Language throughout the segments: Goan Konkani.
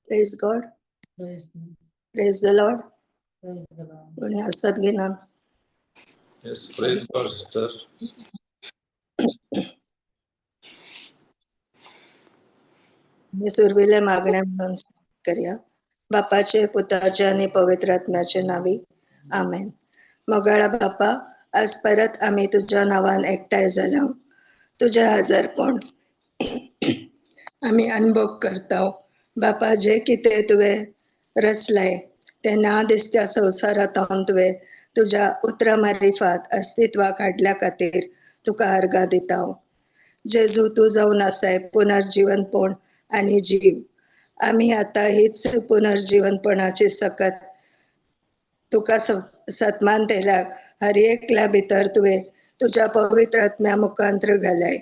Praise God. Praise the Lord. कोणी आसत घेना. Yes, praise God, sister. मी सुरवेले मागण्या म्हणून करया. बापाचे, पुताचे आणि पवित्र आत्म्याचे नावी, आमेन. मोगाळा बापा, आज परत आमी तुझ्या नावान एकठांय जाल्या. तुझे हजरपण आमी अनुभव करता. बापा, जे कितें तुवें रचलाय ते ना दिसत्या संवसारांत तुवें तुज्या उतरां मारिफात अस्तित्वाक हाडल्या खातीर तुका अर्गां दिता. जेजू, तूं जावन आसाय पुनर्जिवनपण आनी जीव. आमी आतां हीच पुनर्जिवनपणाची सकत तुका सत्मान दिल्याक हर एकल्या भितर तुवें तुज्या पवित्र आत्म्या मुखांत्र घालाय.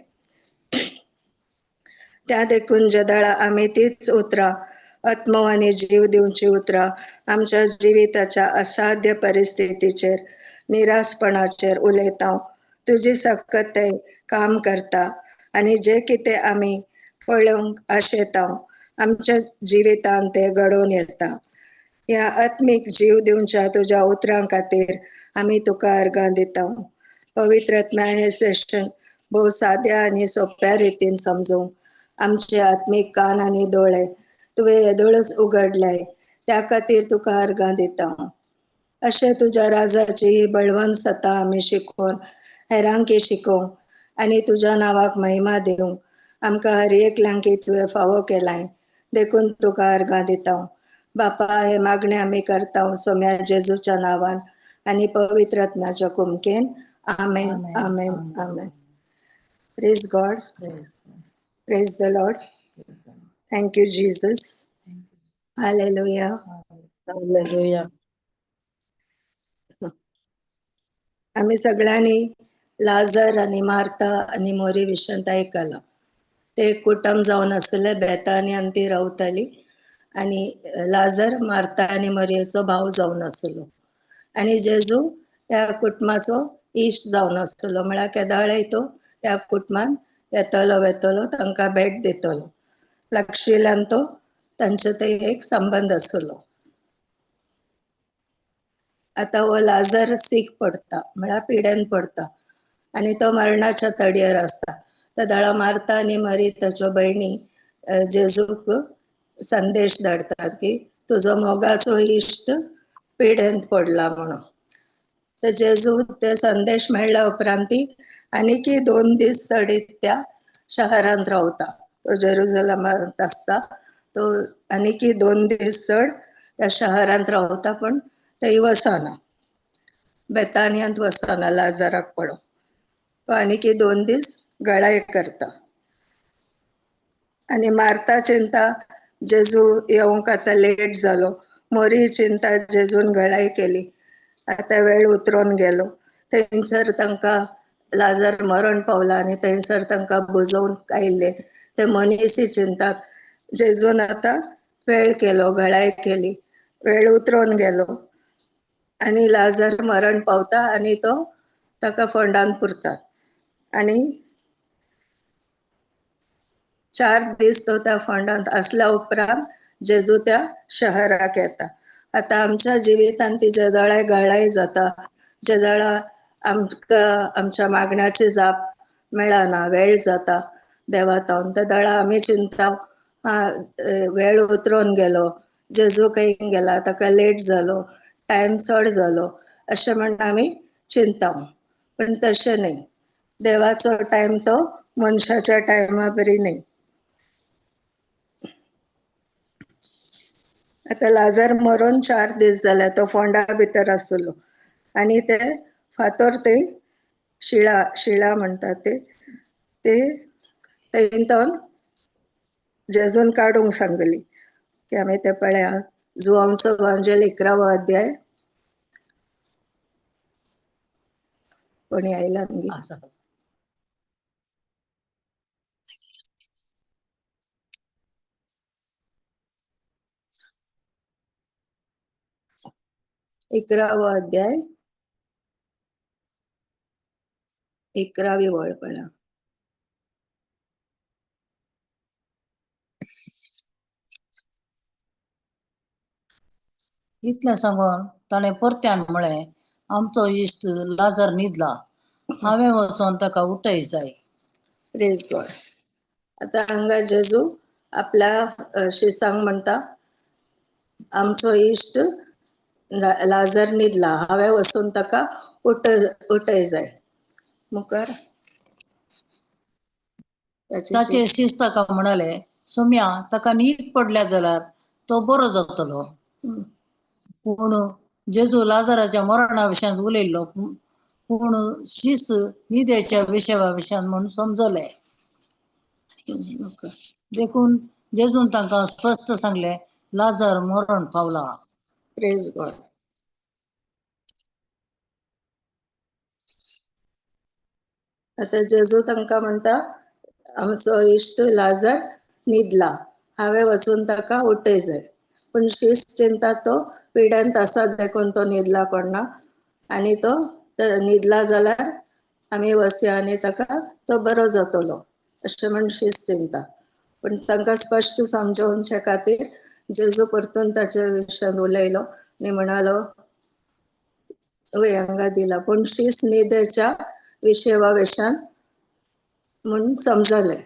त्या देखून जेदाळा आमी तीच उतरां, आत्मो आनी जीव दिवची उतरां आमच्या जिविताच्या असाध्य परिस्थितीचेर, निरासपणाचेर उलयता, तुजी सकत ते काम करता आनी जे कितें आमी पळोवंक आशेता आमच्या जिवितांत ते घडोवन येता. ह्या आत्मीक जीव दिवच्या तुज्या उतरां खातीर आमी तुका अर्गां दिता. पवित्र आत्म्या, हें सेशन भोव साद्या आनी सोंप्या रितीन समजूंक आमचे आत्मीक कान आनी दोळे तुवें येदोळच उगडले, त्या खातीर तुका अर्गां दिता. अशें तुज्या राजाची ही बळवंत सत्ता आमी शिकोवन हेरांकी शिकोवंक आनी तुज्या नांवाक महिमा दिवंक आमकां हर एकल्यांकी तुवें फावो केलाय, देखून तुका अर्गां दिता. बापा, हे मागणे आमी करता सोम्या जेजूच्या नांवान आनी पवित्र आत्म्याच्या कुमकेन. आमेन, आमेन, आमेन. Praise God. Praise the Lord. Thank you Jesus. Hallelujah. Hallelujah. आमी सगळ्यांनी लाजर आनी मार्ता आनी मोरी विशयांत आयकलां. ते एक कुटुंब जावन आसले, बेतानी ती रावताली आनी लाजर मार्ता आनी मरियेचो भाव जावन आसलो आनी जेजू त्या कुटुंबाचो इश्ट जावन आसलो. म्हळ्यार केदाळय तो त्या कुटुंबान येतलो वेतलो, तांकां भेट दितलो. लागशिल्ल्यान तो तांचे थंय एक संबंद आसलो. आतां हो लाजर सीक पडटा, म्हळ्यार पिडेन पडटा आनी तो मरणाच्या तडयेर आसता. त्या दळा मार्ता आनी मरी ताच्यो भयणी जेजूक संदेश धाडटात की तुजो मोगाचो इश्ट पिडेंत पडला म्हणून. तर जेजू ते संदेश मेळ्ळ्या उपरांत आनीकी 2 दीस चडीत त्या शहरांत रावता. तो जेरुजलमांत आसता, तो आनीकी 2 दीस चड त्या शहरांत रावता, पण थंय वसना, बेतानियांत वसना लाजराक पळोवन. तो आनीकी 2 दीस गळाय करता. आनी मार्ता चिंता जेजू येवंक आतां लेट जालो, मोरी चिंता जेजून गळाय केली, आतां वेळ उतरोन गेलो. थंयसर तांकां लाजर मरण पावला आनी थंयसर तांकां बुजोवन आयिल्ले ते मनीसय चिंतात जेजून आतां वेळ केलो, गळाय केली, वेळ उतरोन गेलो आनी लाजर मरण पावता आनी तो ताका फोंडान पुरतात. आनी 4 दीस तो त्या फोंडांत आसल्या उपरांत जेजू त्या शहराक येता. आतां आमच्या जिवितांत ती जेदळाय गळाय जाता, जेदळा आमकां आमच्या मागण्याची जाप मेळना, वेळ जाता देवा तावन, त्या दळा आमी चिंता वेळ उतरोन गेलो, जेजू खंय गेला, ताका लेट जालो, टायम चड जालो अशें म्हण आमी चिंता. पण तशें न्ही, देवाचो टायम तो मनशाच्या टायमा बरी न्ही. आतां लाजर मरोन 4 दीस जाले, तो फोंडा भितर आसलो आनी ते फातर ते शिळा शिळा म्हणटात ते थंयतावन जेजून काडूंक सांगली की आमी ते पळया. जुवांचो वांजेल 11वो अध्याय. कोणी आयला न्ही? 11वो अध्याय 11वी वळ पळया. इतलें सांगून ताणें परत्यान म्हळें, आमचो इश्ट लाजर न्हिदला, हांवें वचोन ताका उठय जाय. Praise God. आतां हांगा जेजू आपल्या शिसांक म्हणटा, आमचो इश्ट लाजर न्हिदला, हांवें वचून ताका उठय जाय. मुखार ताचे शिस ताका म्हणाले, सोम्या ताका न्हीद पडल्या जाल्यार तो बरो जातलो. पूण जेजू लाजराच्या मरणा विशयांत उलयल्लो, पूण शीस न्हिदेच्या विशया विशयान म्हूण समजले. देखून जेजून तांकां स्पश्ट सांगले, लाजर मरण पावला. Praise God. आतां जेजू तांकां म्हणटा, आमचो इश्ट लाजर न्हिदला, हांवें वचून ताका उठय जाय. पूण शीस चिंता तो पिड्यांत आसा देखून तो न्हिदला कोणा, आनी तो न्हिदला जाल्यार आमी वसया आनी ताका तो बरो जातलो अशें म्हण शीस चिंता. पूण तांकां स्पश्ट समजोवचे खातीर जेजू परतून ताच्या विशयान उलयलो आनी म्हणालो, वय हांगा दिला, पूण शीस न्हिदेच्या विशया विशयान म्हूण समजले.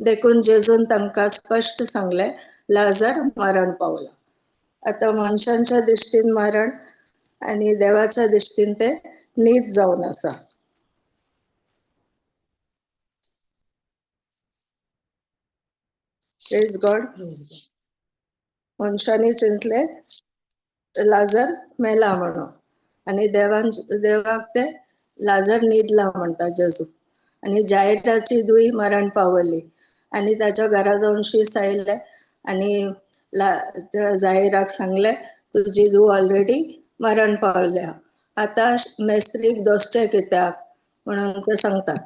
देखून जेजून तांकां स्पश्ट सांगले, लाजर मरण पावला. आतां मनशांच्या दृश्टीन मरण आनी देवाच्या दृश्टीन ते न्हीद जावन आसा. Praise God. मनशांनी चिंतले लाजर मेला म्हणून आनी देवाक ते लाजर न्हिदला म्हणटा जेजू. आनी जायराची दुई मरण पावली आनी ताच्या घरा जावन शीस आयलें आनी जाहिराक सांगलें तुजी धूव ऑलरेडी मरण पावल्या, आतां मेस्त्रीक दोसचें कित्याक म्हणून ते सांगतात.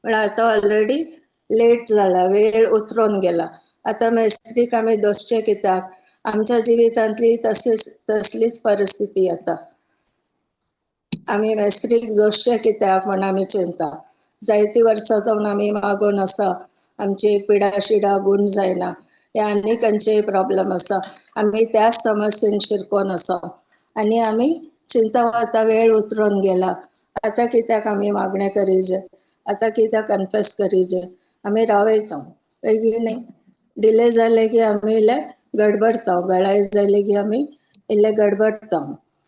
पण आतां ऑलरेडी लेट जाला, वेळ उतरून गेला, आतां मेस्त्रीक आमी दोसचें कित्याक? आमच्या जिवितांतली तसलीच परिस्थिती येता. आमी मेस्त्रीक दोसचें कित्याक म्हण आमी चिंता. जायती वर्सां जावन आमी मागून आसा, आमची एक पिडा शिडा गूण जायना, हे आनी खंयचेय प्रॉब्लम आसा, आमी त्याच समस्येन शिरकोन आसा आनी आमी चिंता आतां वेळ उतरून गेला, आतां कित्याक आमी मागणें करीजे, आतां कित्याक कन्फेस करीजे, आमी रावयता. बेगीन डिले जाले की आमी इल्ले गडबडता, गळाय जाले की आमी इल्ले गडबडता.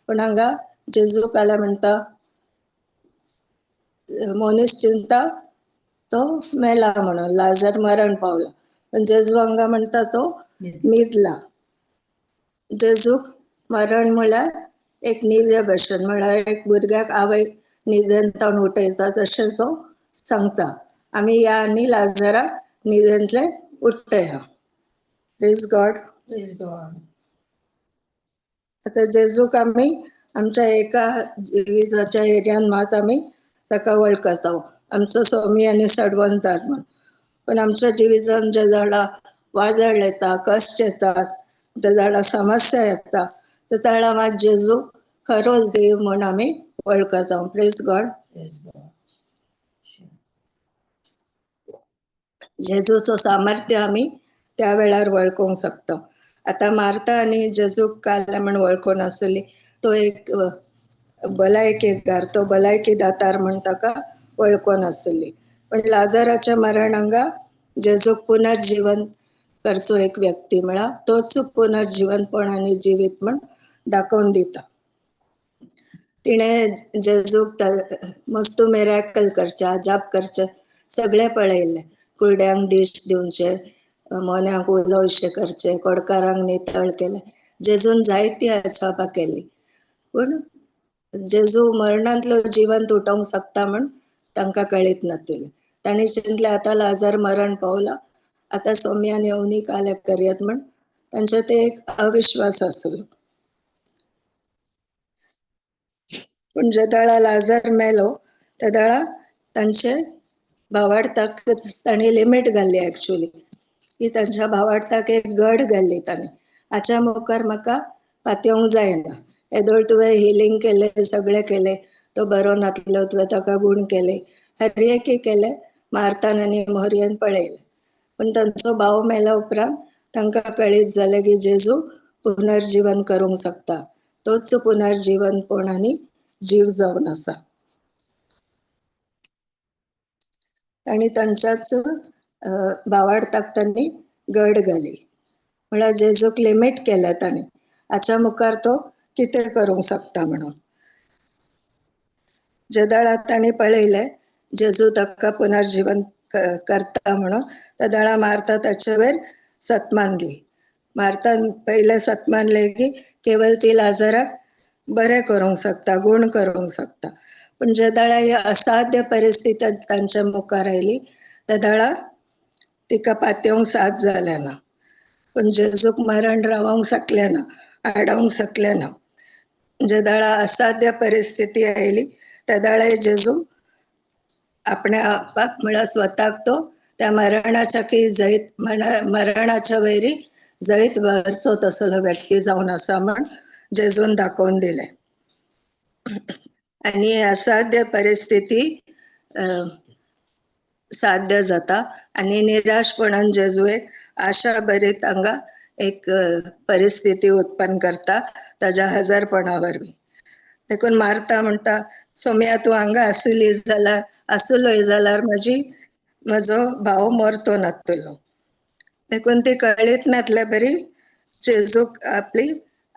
पूण हांगा जेजू काल्या म्हणटा मनीस चिंता तो मेला म्हणून, लाजर मरण पावला, पण जेजू हांगा म्हणटा तो न्हिदला. जेजूक मरण म्हळ्यार एक न्हिदे भशेन, म्हळ्यार एक भुरग्याक आवय न्हिदेंतल्यान उठयता तशें तो सांगता. आमी ह्या आनी लाजराक न्हिदेंतले उठया. Praise God. Praise God. आतां जेजूक आमी आमच्या एका जिविताच्या एरियान मात आमी ताका वळखता, आमचो स्वामी आनी सडवंतार म्हण. पण आमच्या जिवितान जे झाडां वादळ येता, कश्ट येतात, जे झाडां समस्या येता, ते त्यावेळा मात जेजू खरोच देव म्हण आमी वळखता. Praise God. Praise God. जेजूचो सामर्थ्य आमी त्या वेळार वळखूंक शकता. आतां मार्ता आनी जेजूक काल म्हण वळखून आसली, तो एक भलायकेकार, तो भलायकी दातार म्हण ताका वळखून आसली. पण लाजराच्या मरण हांगा जेजूक पुनर्जीवन करचो एक व्यक्ती म्हळ्यार तोच पुनर्जीवनपण आनी जिवीत म्हण दाखोवन दिता. तिणें जेजूक मस्त मिराकल करचें, अजाप करचें सगळें पळयलें. कुरड्यांक दीश दिवचें, मोन्यांक उलोवशें करचें, कोडकारांक नितळ केलें. जेजून जायती अजापां केली, पूण जेजू मरणांतलो जिवंत उठोवंक शकता म्हण तांकां कळीत नासलें. तांणी चिंतलें आतां लाजर मरण पावला, आतां सोम्यान येवनी काले करयत म्हण तांचे ते एक अविश्वास आसलो. पूण जे वेळा लाजर मेलो त्या वेळा तांचे भावार्थाक तांणी लिमीट घाल्ली, एक्चुअली की तांच्या भावार्थाक एक गड घाल्ली तांणी, हाच्या मुखार म्हाका पातयेवंक जायना. येदोळ तुवें हिलींग केलें, सगळें केलें, तो बरो नातलो, तुवें ताका गूण केले, हर एक केलें, मार्तान आनी मोरयेन पळयलें. पूण तांचो भाव मेल्या उपरांत तांकां कळीत जालें की जेजू पुनर्जीवन करूंक शकता, तोच पुनर्जीवनपण आनी जीव जावन आसा. आनी तांच्याच भावार्थाक तांणी गड घाली, म्हळ्यार जेजूक लिमीट केलें तांणी, हाच्या मुखार तो कितें करूंक शकता म्हणून. जे वेळार तांणी पळयलें जेजू ताका पुनर्जीवन करता म्हणून, त्या वेळार मार्ता ताचे वयर सतमानली. मार्तान पयलें सतमानलें की केवल ती लाजराक बरें करूंक शकता, गूण करूंक शकता. पूण जे वेळार ही असाध्य परिस्थिती तांच्या मुखार आयली त्या वेळार तिका पातयेवंक साथ जालें ना. पूण जेजूक मरण रावोवंक शकलें ना, आडावंक शकलें ना. जे वेळार असाध्य परिस्थिती आयली त्या वेळार जेजू आपल्या आपाक म्हळ्यार स्वताक तो त्या मरणाच्या की जैत मरणाच्या वयरी जैत व्हरचो तसलो व्यक्ती जावन आसा म्हण जेजून दाखोवन दिलें. आनी असाध्य परिस्थिती साध्य जाता आनी निराशपणान जेजू एक आशा भरीत हांगा एक परिस्थिती उत्पन्न करता ताज्या हजारपणा वरवीं. देखून मार्ता म्हणटा, सोम्या तूं हांगा आसली जाल्यार, आसलोय जाल्यार म्हजो भाव मरतो नासतलो. देखून ती कळीत नासले बरी जेजूक आपली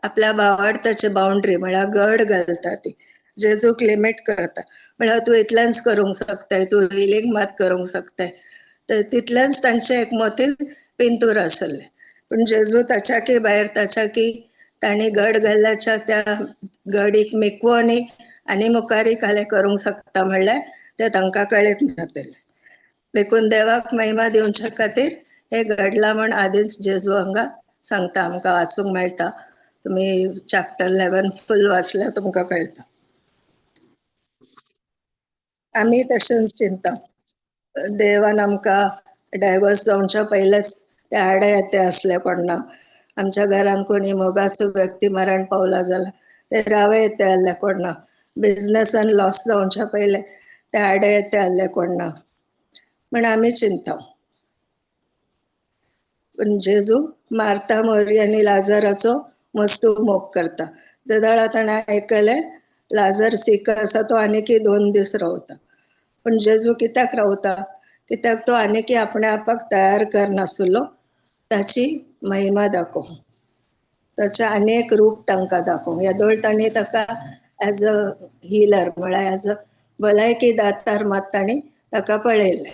आपल्या भावार्थाची बाउंड्री म्हळ्यार गड घालता ती, जेजूक लिमीट करता, म्हळ्यार तूं इतलेंच करूंक शकताय, तूं हिलींग मात करूंक शकताय. तर तितलेंच तांचें एक मतीन पिंतूर आसलें. पूण जेजू ताच्याकी भायर, ताच्याकी तांणी गड घाल्ल्याच्या त्या गडीक मेकवनी आनी मुखारी कालें करूंक शकता म्हणल्यार तें तांकां कळीत नासलें. देखून देवाक महिमा दिवच्या खातीर हे घडला म्हण आदींच जेजू हांगा सांगता. आमकां वाचूंक मेळटा, तुमी चॅप्टर 11 फूल वाचल्यार तुमकां कळटा. आमी तशेंच चिंता, देवान आमकां डायवर्स जावच्या पयलेच ते आडे येते आसले कोणा, आमच्या घरान कोणी मोगाचो व्यक्ती मरण पावला जाल्यार ते रावे येते आहले कोणा, बिजनसान लॉस जावच्या पयले ते आडे येते आहले कोणा म्हण आमी चिंता. पूण जेजू मार्ता मोरी आनी लाजराचो मस्तू मोग करता. तेदळा ताणें आयकलें लाजर सीक आसा, तो आनीकी 2 दीस रावता. पूण जेजू कित्याक रावता? कित्याक तो आनीकी आपणे आपाक तयार करनासलो ताची महिमा दाखोवंक, ताचें आनी एक रूप तांकां दाखोवंक. येदोळ तांणी ताका एज अ हिलर म्हळ्यार एज अ भलायकी दातार मात तांणी ताका पळयलें,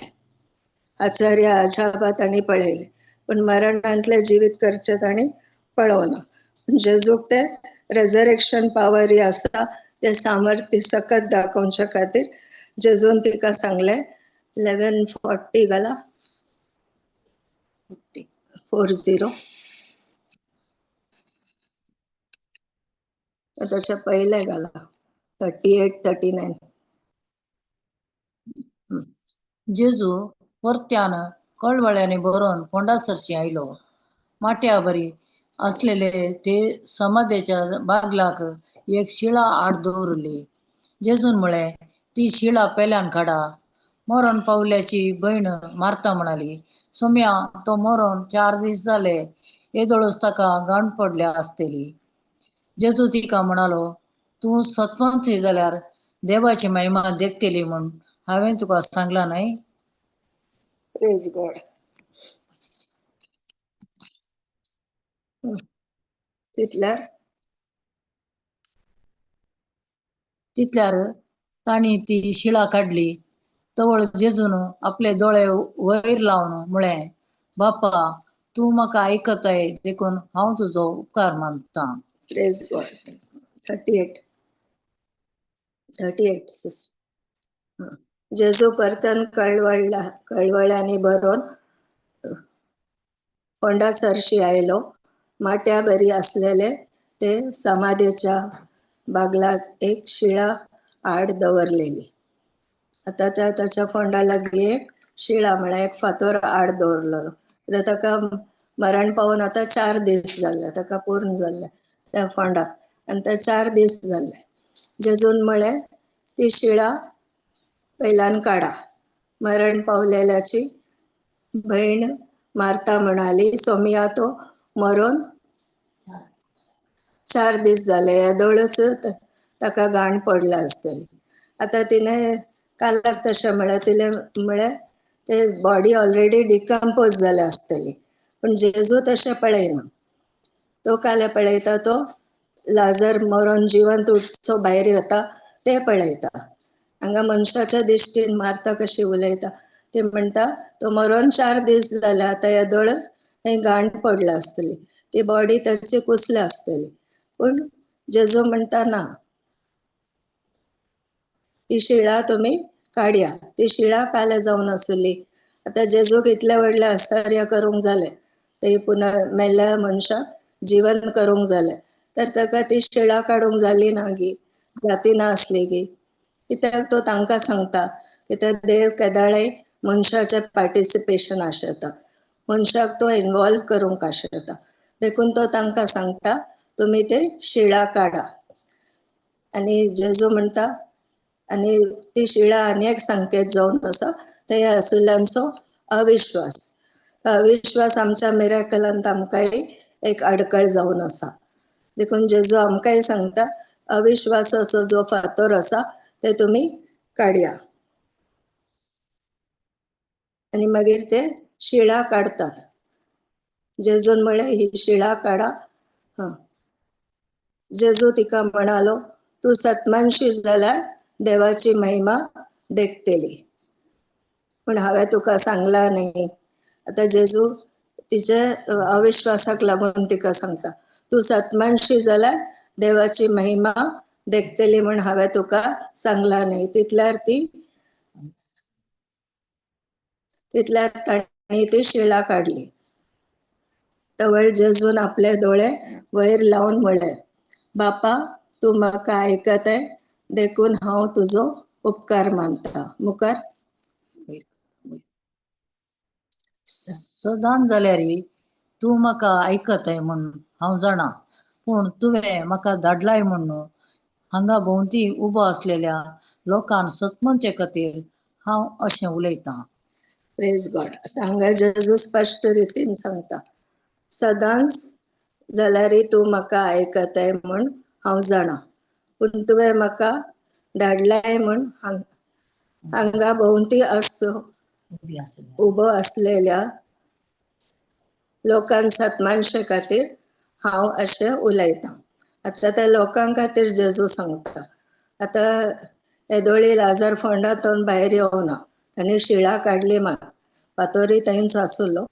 आचार्य अजापा तांणी पळयलें, पूण मरणांतलें जिवीत करचें तांणी पळोवना. जेजूक तें रेजरेक्शन पावर ही आसा, तें सामर्थ्य सकत दाखोवच्या खातीर जेजून तिका सांगलें. 11:40 घाला, 40 ताच्या पयले घाला, 38 39. जेजू परत्यान कळवळ्यांनी भरून फोंडा सरशी आयलो. माट्या बरी असलेले ते समाधेच्या बागलाक एक शिळा आड दवरली. जेजून म्हळें, ती शिळा पेल्यान काडा. मरण पावल्याची भयण मार्ता म्हणाली, सोम्या तो मरण 4 दीस जाले, येदोळच ताका गांठ पडल्या आसतली. जेजू तिका म्हणालो, तूं सतमंत जाल्यार देवाची महिमा देखतली म्हूण हांवें तुका सांगलां न्हय? Praise God. तितल्यार तितल्यार तांणी ती शिळा काडली. तवळ जेजून आपले दोळे वयर लावन म्हळें, बापा तूं म्हाका आयकताय देखून हांव तुजो उपकार मानतां. Praise God. 38 38. जेजू परतन कळवळ्यांनी भरून फोंडा सरशी आयलो. माट्या बरी असलेले ते समाधेच्या बागलाक एक शिळा आड दवरलेली. आता त्या ताच्या फोंडा लागीं एक शिळा म्हळ्यार एक फातोर आड दवरलेलो. आतां ताका मरण पावून आतां 4 दीस जाले, ताका पूर्ण जाल्ले त्या फोंडाक, आनी ते 4 दीस जाले. जेजून म्हळें, ती शिळा पयल्यान काडा. मरण पावलेल्याची भयण मार्ता म्हणाली, सोमिया तो मरून 4 दीस जाले, येदोळच ताका घाण पडला आसतली. आतां तिणें कालाक तशें म्हळ्यार तिणें म्हळें ते बॉडी ऑलरेडी डिकम्पोज जाल्या आसतली. पूण जेजू तशें पळयना, तो काल्या पळयता, तो लाजर मरून जिवंत उठचो भायर येता ते पळयता. हांगा मनशाच्या दिश्टीन मार्ता कशी उलयता, ती म्हणटा तो मरून 4 दीस जाले, आतां येदोळच थंय घाण पडला आसतली, ती बॉडी ताची कुसल्या आसतली. पूण जेजू म्हणटा ना, ती शिळा तुमी काडया. ती शिळा काल्या जावन आसली. आतां जेजूक इतलें व्हडलें आश्चर्य करूंक जालें, ते पुन्हा मेल्ल्या मनशाक जिवन करूंक जालें, तर ताका ती शिळा काडूंक जाली ना गी, जाती ना आसली गी. कित्याक तो तांकां सांगता कित्याक देव केदाळेय मनशाचें पार्टिसिपेशन आशेता, मनशाक तो इनवॉल्व करूंक आशेता. देखून तो तांकां सांगता तुमी ते शिळा काडा. आनी जेजू म्हणटा, आनी ती शिळा आनी एक संकेत जावन आसा, ते आशिल्ल्यांचो अविश्वास. अविश्वास आमच्या मिराकलांत आमकांय एक अडकळ जावन आसा. देखून जेजू आमकांय सांगता अविश्वासाचो जो फातोर आसा ते तुमी काडया. आनी मागीर ते शिळा काडतात. जेजून म्हळें ही शिळा काडा. जेजू तिका म्हणालो, तूं सतमानशी जाल्यार देवाची महिमा देखतली, पूण हांवें तुका सांगलां न्ही. आतां जेजू तिचे अविश्वासाक लागून तिका सांगता, तूं सतमानशी जाल्यार देवाची महिमा देखतली म्हण हांवें तुका सांगलां न्ही. तितल्यार ती तितल्यार तांणी ती शिळा काडली. तवळ जेजून आपले दोळे वयर लावन म्हळें, बापा तूं म्हाका आयकताय देखून हांव तुजो उपकार मानता. मुखार. सदांच जाल्यार तूं म्हाका आयकताय म्हूण हांव जाणा, पूण तुवें म्हाका धाडलाय म्हूण हांगा भोंवती उबो आसलेल्या लोकांक सतमनचे खातीर हांव अशें उलयतां. प्रेज गॉड. आतां हांगा जेजू स्पश्ट रितीन सांगता, सदांच जाल्यार तूं म्हाका आयकताय म्हूण हांव जाणा, पूण तुवें म्हाका धाडलाय म्हूण हांगा भोंवती आसो उबो आसलेल्या लोकांक सत्मानशे खातीर हांव अशें उलयतां. आतां त्या लोकां खातीर जेजू सांगता. आतां येदोळी लाजर फोंडांतून भायर येवना, तांणी शिळा काडली मात, फातोरी थंयच आसलो.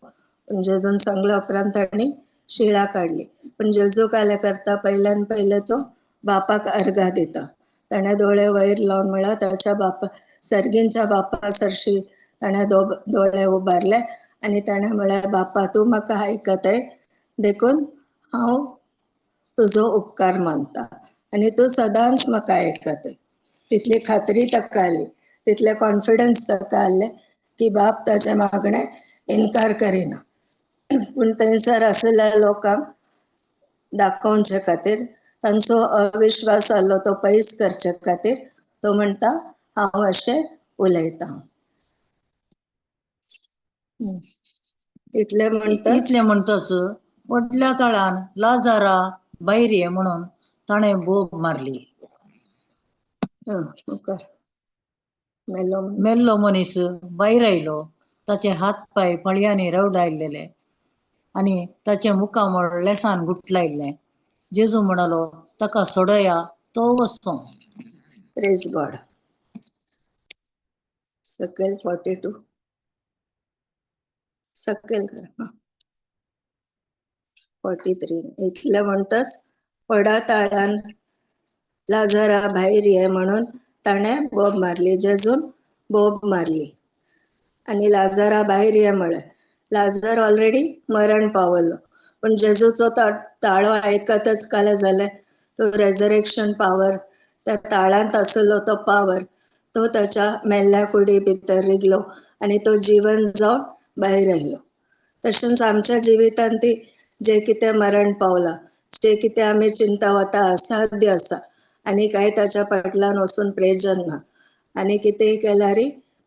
पूण जेजून सांगल्या उपरांत तांणी शिळा काडली. पूण जेजू काले करता, पयल्यान पयले तो बापाक अर्घा दिता. ताणें दोळे वयर लावन म्हळ्यार ताच्या बापा सर्गींच्या बापा सरशी ताणें दोळे उबारले आनी ताणें म्हळें, बापा तूं म्हाका आयकताय देखून हांव तुजो उपकार मानता आनी तूं सदांच म्हाका आयकताय. तितली खात्री ताका आसली, तितले कॉन्फिडन्स ताका आसलें की बाप ताचें मागणें इनकार करिना. पूण थंयसर आशिल्ल्या लोकांक दाखोवचे खातीर, तांचो अविश्वास आसलो तो पयस करचे खातीर तो म्हणटा हांव अशें उलयतां. इतलें म्हणटाच इतलें म्हणटच व्हडल्या ताळान लाजारा भायर ये म्हणून ताणें बोब मारली. मेल्लो मनीस भायर आयलो, ताचे हात पांय फळयांनी रवडायल्ले आनी ताचें मुखामळ लेसान गुटलायल्लें. जेजू म्हणालो, ताका सोडया, तो वचों. प्रेज गॉड. सकयल 42 सकयल कर. 43. इतलें म्हणटाच व्हडा ताळान लाजरा भायर ये म्हणून ताणें बोब मारली. जेजून बोब मारली आनी लाजरा भायर ये म्हळें. लाजर ऑलरेडी मरण पावलो, पूण जेजूचो ताळो आयकतच काले जालें, तो रेजरेक्शन पावर, त्या ताळांत आसलो तो पावर, तो ताच्या मेल्ल्या कुडी भितर रिगलो आनी तो जिवन जावन भायर आयलो. तशेंच आमच्या जिवितांत ती जे कितें मरण पावलां, जे कितें आमी चिंता वता असाध्य आसा आनी कांय ताच्या फाटल्यान वचून प्रयोजन ना आनी कितेंय केल्यार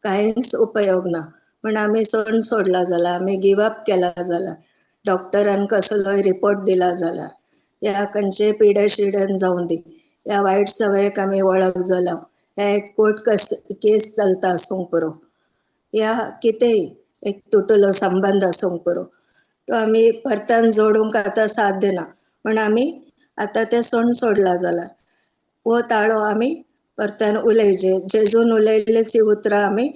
कांयच उपयोग ना म्हण आमी सोड सोडला जाल्यार, आमी गिवअप केला जाल्यार, डॉक्टरान कसलोय रिपोर्ट दिला जाल्यार, ह्या खंयचेय पिडे शिडेन जावं दी, ह्या वायट सवयेक आमी वळख जाल्या, ह्या एक कोर्ट केस चलता आसूंक पुरो, ह्या कितेंय एक तुटलो संबंद आसूंक पुरो, तो आमी परतान जोडूंक आतां साध्य ना म्हण आमी आतां तें सोड सोडला जाल्यार हो ताळो आमी परतान उलयचे. जेजून उलयल्लीच ही उतरां आमी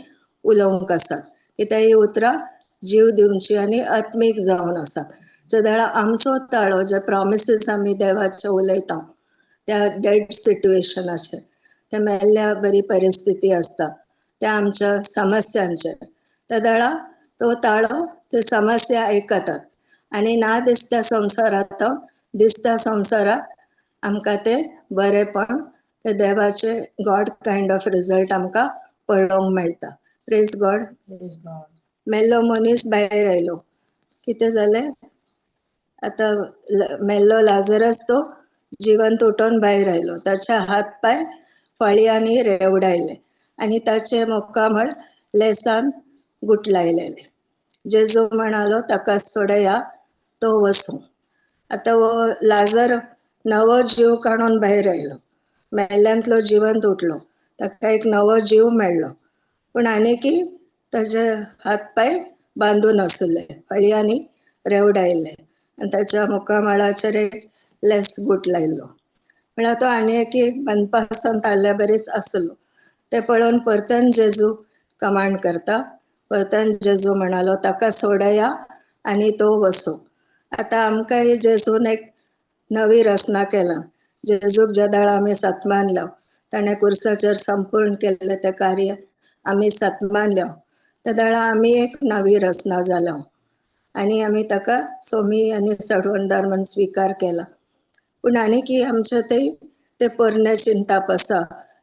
उलोवंक आसात, कित्याक ही उतरां जीव दिवची आनी आत्मीक जावन आसात. जे वेळार आमचो ताळो, जे प्रॉमिसीस आमी देवाचे उलयता त्या डेड सिट्युएशनाचेर, त्या मेल्ल्या बरी परिस्थिती आसता, त्या आमच्या समस्यांचेर, त्या वेळार तो ताळो ते समस्या आयकतात आनी ना दिसता संवसारांत दिसता संवसारांत आमकां ते बरेपण, ते देवाचे गॉड कायंड ऑफ रिजल्ट आमकां पळोवंक मेळटा. Praise God. मेल्लो मनीस भायर आयलो. कितें जालें आतां? मेल्लो लाजरस तो जिवंत उठोवन भायर आयलो, ताचे हात पांय फळयांनी रेवडायले आनी ताचे मुखामळ लेसान गुटलायलेले. जेजू म्हणालो, ताका सोडया, तो वचूं. आतां हो लाजर नवो जीव काडून भायर आयलो, मेल्ल्यांतलो जिवंत उठलो, ताका एक नवो जीव मेळ्ळो, पूण आनीकी ताचे हात पांय बांदून आसले, फळयांनी रेवडायले आनी ताच्या मुखामळाचेर एक लेस गुट लायलो. म्हळ्यार तो आनी एक बांदपासांत आयल्या बरीच आसलो. ते पळोवन परतन जेजू कमांड करता. परतन जेजू म्हणालो, ताका सोडया आनी तो वचूं. आतां आमकां ही जेजून एक नवी रचना केला. जेजूक ज्या वेळार आमी सत्मानलो, ताणें कुर्साचेर संपूर्ण केल्लें तें कार्य आमी सत्मानलो, तेदळा आमी एक नवी रचना जाला आनी आमी ताका सोमी आनी सडवणदार म्हूण स्विकार केला. पूण आनीकी आमचे ते पोरणे चिंताप आसा,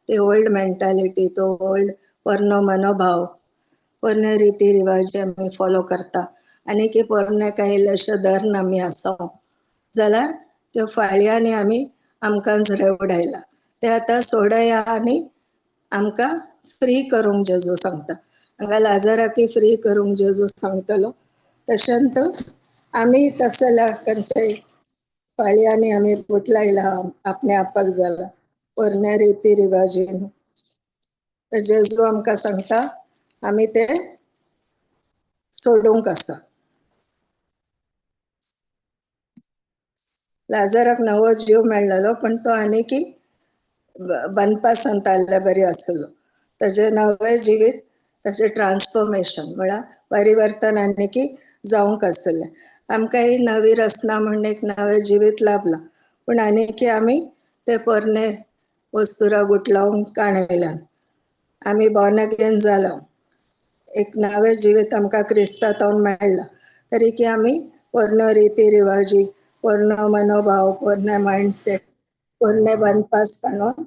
ते ओल्ड मेंटालिटी, तो ओल्ड पोरनो मनोभाव, पोरणे रिती रिवाज आमी फॉलो करता आनी की पोरणे कांय इल्लेशे धर्म आमी आसा जाल्यार त्यो फाळयांनी आमी आमकांच रेवडायला. ते आतां सोडया आनी आमकां फ्री करूंक जेजू सांगता. हांगा लाजराकय फ्री करूंक जेजू सांगतलो. तशेंच आमी तसल्या खंयच्याय फाळयांनी आमी गुटलायला आपणे आपाक जाला पोरण्या रिती रिवाजीन. जेजू आमकां सांगता आमी ते सोडूंक आसा. लाजराक नवो जीव मेळ्ळलो पण तो आनीकी बनपासांत आयिल्ले बरी आसलो. ताजें नवें जिवीत, ताचें ट्रान्सफॉर्मेशन म्हळ्यार परिवर्तन आनीकी जावंक आसलें. आमकां ही नवी रचना म्हूण एक नवें जिवीत लाभलां पूण आनीकी आमी ते पोरणे वस्तुरा गुटलावंक काणयल्यान आमी बॉर्न अगेन जाला, एक नवें जिवीत आमकां क्रिस्तांत मेळ्ळां, तरी की आमी पोरण्यो रिती रिवाजी, पोरनो मनोभाव, पोरणे मायंडसेट, पोरणे बनपास काडून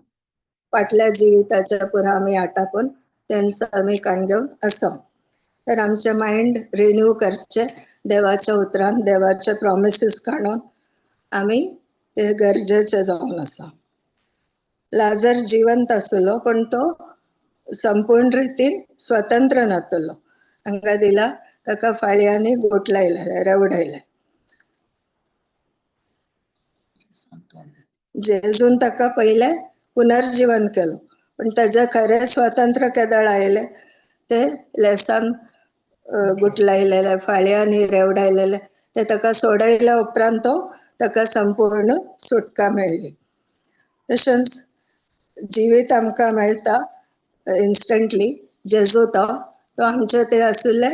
फाटल्या जिविताच्या पुरा आमी आटापून तेंचो आमी काण घेवन आसा. तर आमचें मायंड रिन्यू करचें देवाच्या उतरान, देवाचे प्रोमिसीस काडून आमी ते गरजेचे जावन आसा. लाजर जिवंत आसलो पण तो संपूर्ण रितीन स्वतंत्र नातलो. हांगा दिला ताका फाळयांनी गोठलायले, रेवडायले. जेजून ताका पयले पुनर्जीवन केलो पण ताजें खरें स्वातंत्र्य केदळ आयलें ते लेसान गुटलायलेले, फाळयांनी रेवडायलेले ते ताका सोडयल्या उपरांत तो ताका संपूर्ण सुटका मेळ्ळी. तशेंच जिवीत आमकां मेळटा इन्स्टंटली. जेजू तो तो आमचे ते आशिल्ले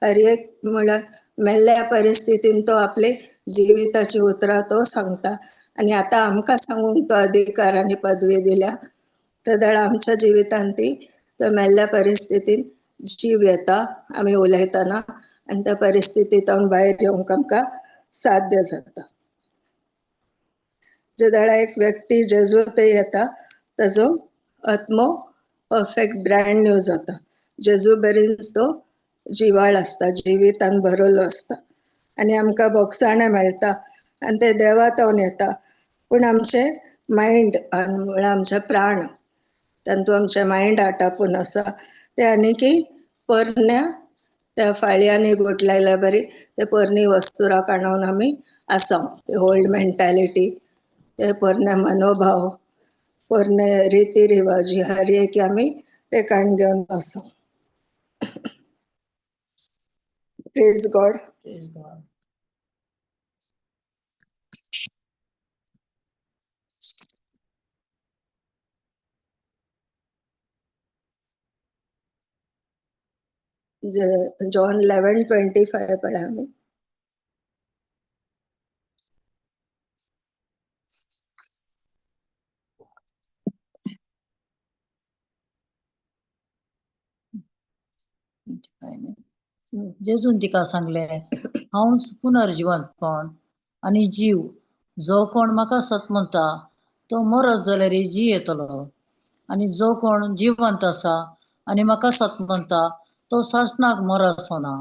हर एक म्हळ्यार मेल्ल्या परिस्थितीन तो आपले जिविताची उतरां तो सांगता आनी आतां आमकां सांगूंक तो अधिकार आनी पदवी दिल्या. तेदळा आमच्या जिवितांत ती तो मेल्ल्या परिस्थितीन जीव येता आमी उलयतना आनी त्या परिस्थितींत भायर येवंक आमकां साध्य जाता. जे वेळा एक व्यक्ती जेजू थंय येता ताजो आत्मो परफेक्ट ब्रँड न्यू जाता. जेजू बरीच तो जिवाळ आसता, जिवितान भरवलो आसता आनी आमकां बोगसाणें मेळटा आनी ते देवा तावन येता. पूण आमचे मायंड म्हळ्यार आमचे प्राण तातूंत आमचें मायंड आटापून आसा ते आनीकी पोरण्या त्या फाळयांनी गुटलायल्या बरी ते पोरणी वस्तुरां काडून आमी आसा. ते ओल्ड मेंटालिटी, ते पोरणे मनोभाव, पोरणे रिती रिवाजी हर एक आमी ते काण घेवन आसा. Praise God. Praise God. John 11:25 पळय आमी. जेजून तिका सांगले, हांवच पुनर्जिवंतपण आनी जीव, जो कोण म्हाका सत म्हणटा तो मरत जाल्यार जियेतलो, आनी जो कोण जिवंत आसा आनी म्हाका सत म्हणटा तो सासणाक मरचो ना.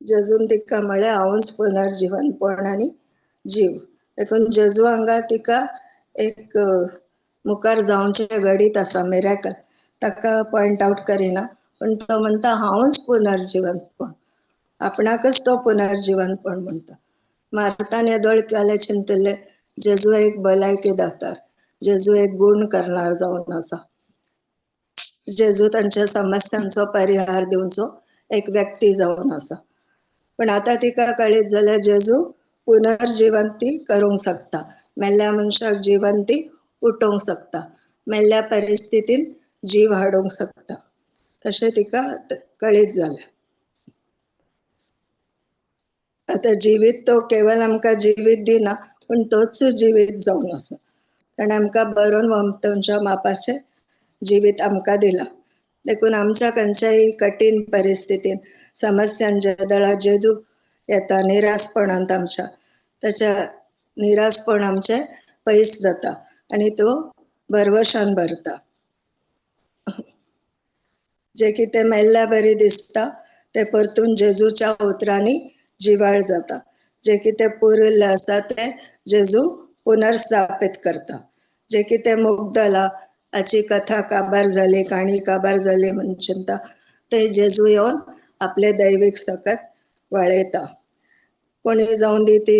जेजून तिका म्हळें हांवच पुनर्जिवंतपण आनी जीव. देखून जेजू हांगा तिका एक मुखार जावचें घडीत आसा मिराकल, ताका पॉयंट आवट करिना पण तो म्हणटा हांवच पुनर्जिवंतपण, आपणाकच तो पुनर्जिवंतपण म्हणटा. मार्तान येदोळ केलें चिंतिल्लें जेजू एक भलायकी दातार, जेजू एक गूण करणार जावन आसा, जेजू तांच्या समस्यांचो परिहार दिवचो एक व्यक्ती जावन आसा. पण आतां तिका कळीत जाल्यार जेजू पुनर्जिवंती करूंक शकता, मेल्ल्या मनशाक जिवंती उठोवंक शकता, मेल्ल्या परिस्थितीन जीव हाडूंक शकता, तशें तिका कळीत जालें. आतां जिवीत तो केवल आमकां जिवीत दिना पण तोच जिवीत जावन आसा. कारण आमकां बरोवन वमतंच्या मापाचे जिवीत आमकां दिलां. देखून आमच्या खंयच्याय कठीण परिस्थितीन समस्यांच्या दळा जेजू येता निरासपणांत आमच्या ताच्या निरासपण आमचें पयस जाता आनी तो भरवशान भरता. जे कितें मेल्ल्या बरी दिसता ते परतून जेजूच्या उतरांनी जिवाळ जाता. जे कितें पुरिल्लें आसा तें जेजू पुनर्स्थापीत करता. जे कितें मुगदला हाची कथा काबार जाली, काणी काबार जाली म्हूण चिंता, ते जेजू येवन आपले दैवीक सकत वळयता. कोणी जावन दी ती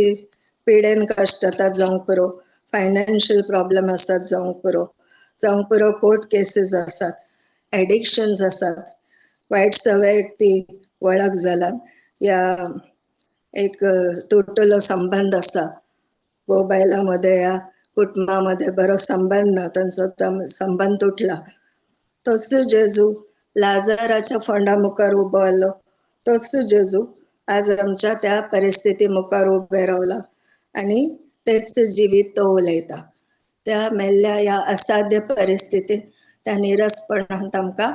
पिडेन कश्टतात जावंक पुरो, फायनान्शियल प्रॉब्लम आसात जावंक पुरो, जावंक पुरो कोर्ट केसीस आसात, एडिक्शन्स आसात, वायट सवयेक ती वळख जाला, या एक तुटलो संबंद आसा घोव बायलां मदें या कुटुंबा मदें बरो संबंद ना, तांचो संबंद तुटला. तोच जेजू लाजाराच्या फोंडा मुखार उबो आसलो, तोच जेजू आज आमच्या त्या परिस्थिती मुखार उबे रावला आनी तेच जिवीत तो उलयता. त्या मेल्ल्या ह्या असाध्य परिस्थितीत त्या निरसपणांत आमकां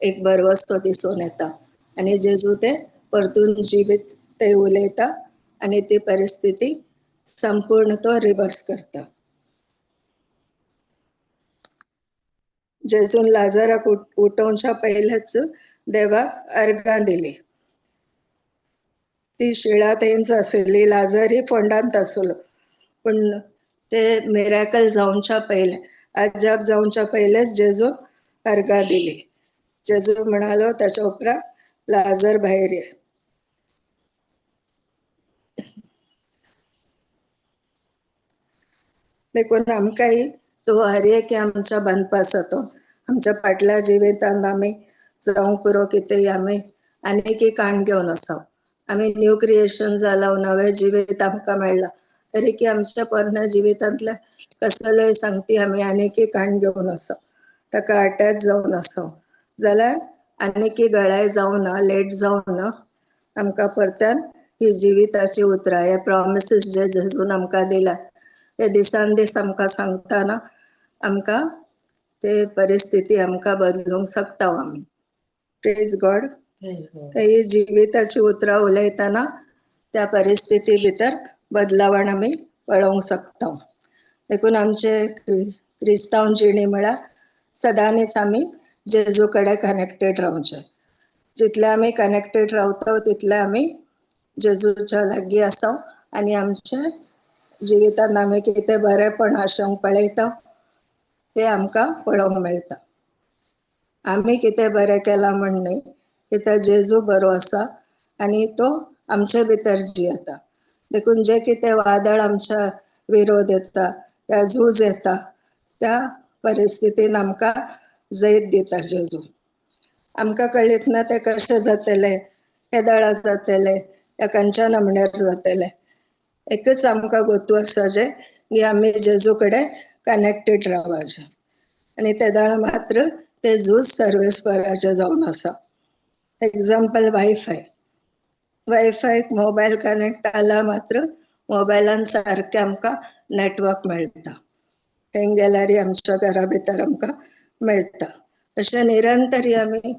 एक भरवसो दिसून येता आनी जेजू ते परतून जिवीत ते उलयता आनी ती परिस्थिती संपूर्ण तो रिवर्स करता. जेजून लाजाराक उठोवच्या पयलेच देवाक अर्गां दिली. ती शिळा थंयच आसली, लाजारय फोंडांत आसलो, पूण ते मिराकल जावच्या पयले, अजाप जावच्या पयलेच जेजून अर्गां दिली. जेजू म्हणालो ताच्या उपरांत लाजर भायर ये. देखून आमकांय तो हर एक आमच्या बांदपास तो आमच्या फाटल्या जिवितांत आमी जावंक पुरो कितें आमी आनीक एक काण घेवन आसा. आमी न्यू क्रिएशन जाला, नवें जिवीत आमकां मेळ्ळां, तरी की आमच्या पोरण्या जिवितांतल्या कसलोय सांगती आमी आनीक एक काण घेवन आसा, ताका अटॅच जावन आसा जाल्यार आनीक गळाय जावना, लेट जावना. आमकां परत्यान ही जिविताची उतरां, हे प्रॉमिसीस जे जेजून आमकां दिला ते दिसान दीस आमकां सांगतना आमकां ते परिस्थिती आमकां बदलूंक शकता आमी. Praise God. ही जिविताची उतरां उलयतना त्या परिस्थिती भितर बदलावण आमी पळोवंक शकता. देखून आमचे क्रिस्तांव जिणी म्हळ्यार सदांच आमी जेजू कडेन कनेक्टेड रावचें. जितले आमी कनेक्टेड रावता तितले आमी जेजूच्या लागीं आसा आनी आमचे जिवितांत आमी कितें बरेंपण आशोवंक पळयता ते आमकां पळोवंक मेळटा. आमी कितें बरें केलां म्हण न्ही, कित्याक जेजू बरो आसा आनी तो आमचे भितर जियेता. देखून जे कितें वादळ आमच्या विरोध येता या झूज येता त्या परिस्थितीन आमकां जैत दिता जेजू. आमकां कळीत ना ते कशें जातलें, केदळा जातलें, या खंयच्या नमण्यार जातलें. एकच आमकां गोतू आसा जें की आमी जेजू कडेन कनेक्टेड रावपाचें आनी तेदळा मात्र ते झूज सर्वेस्पराचें जावन आसा. Example wifi. वायफायक मोबायल कनेक्ट जाला मात्र मोबायलान सारकें आमकां नेटवर्क मेळटा, थंय गेल्यार आमच्या घरा भितर आमकां मेळटा. अशें निरंतर आमी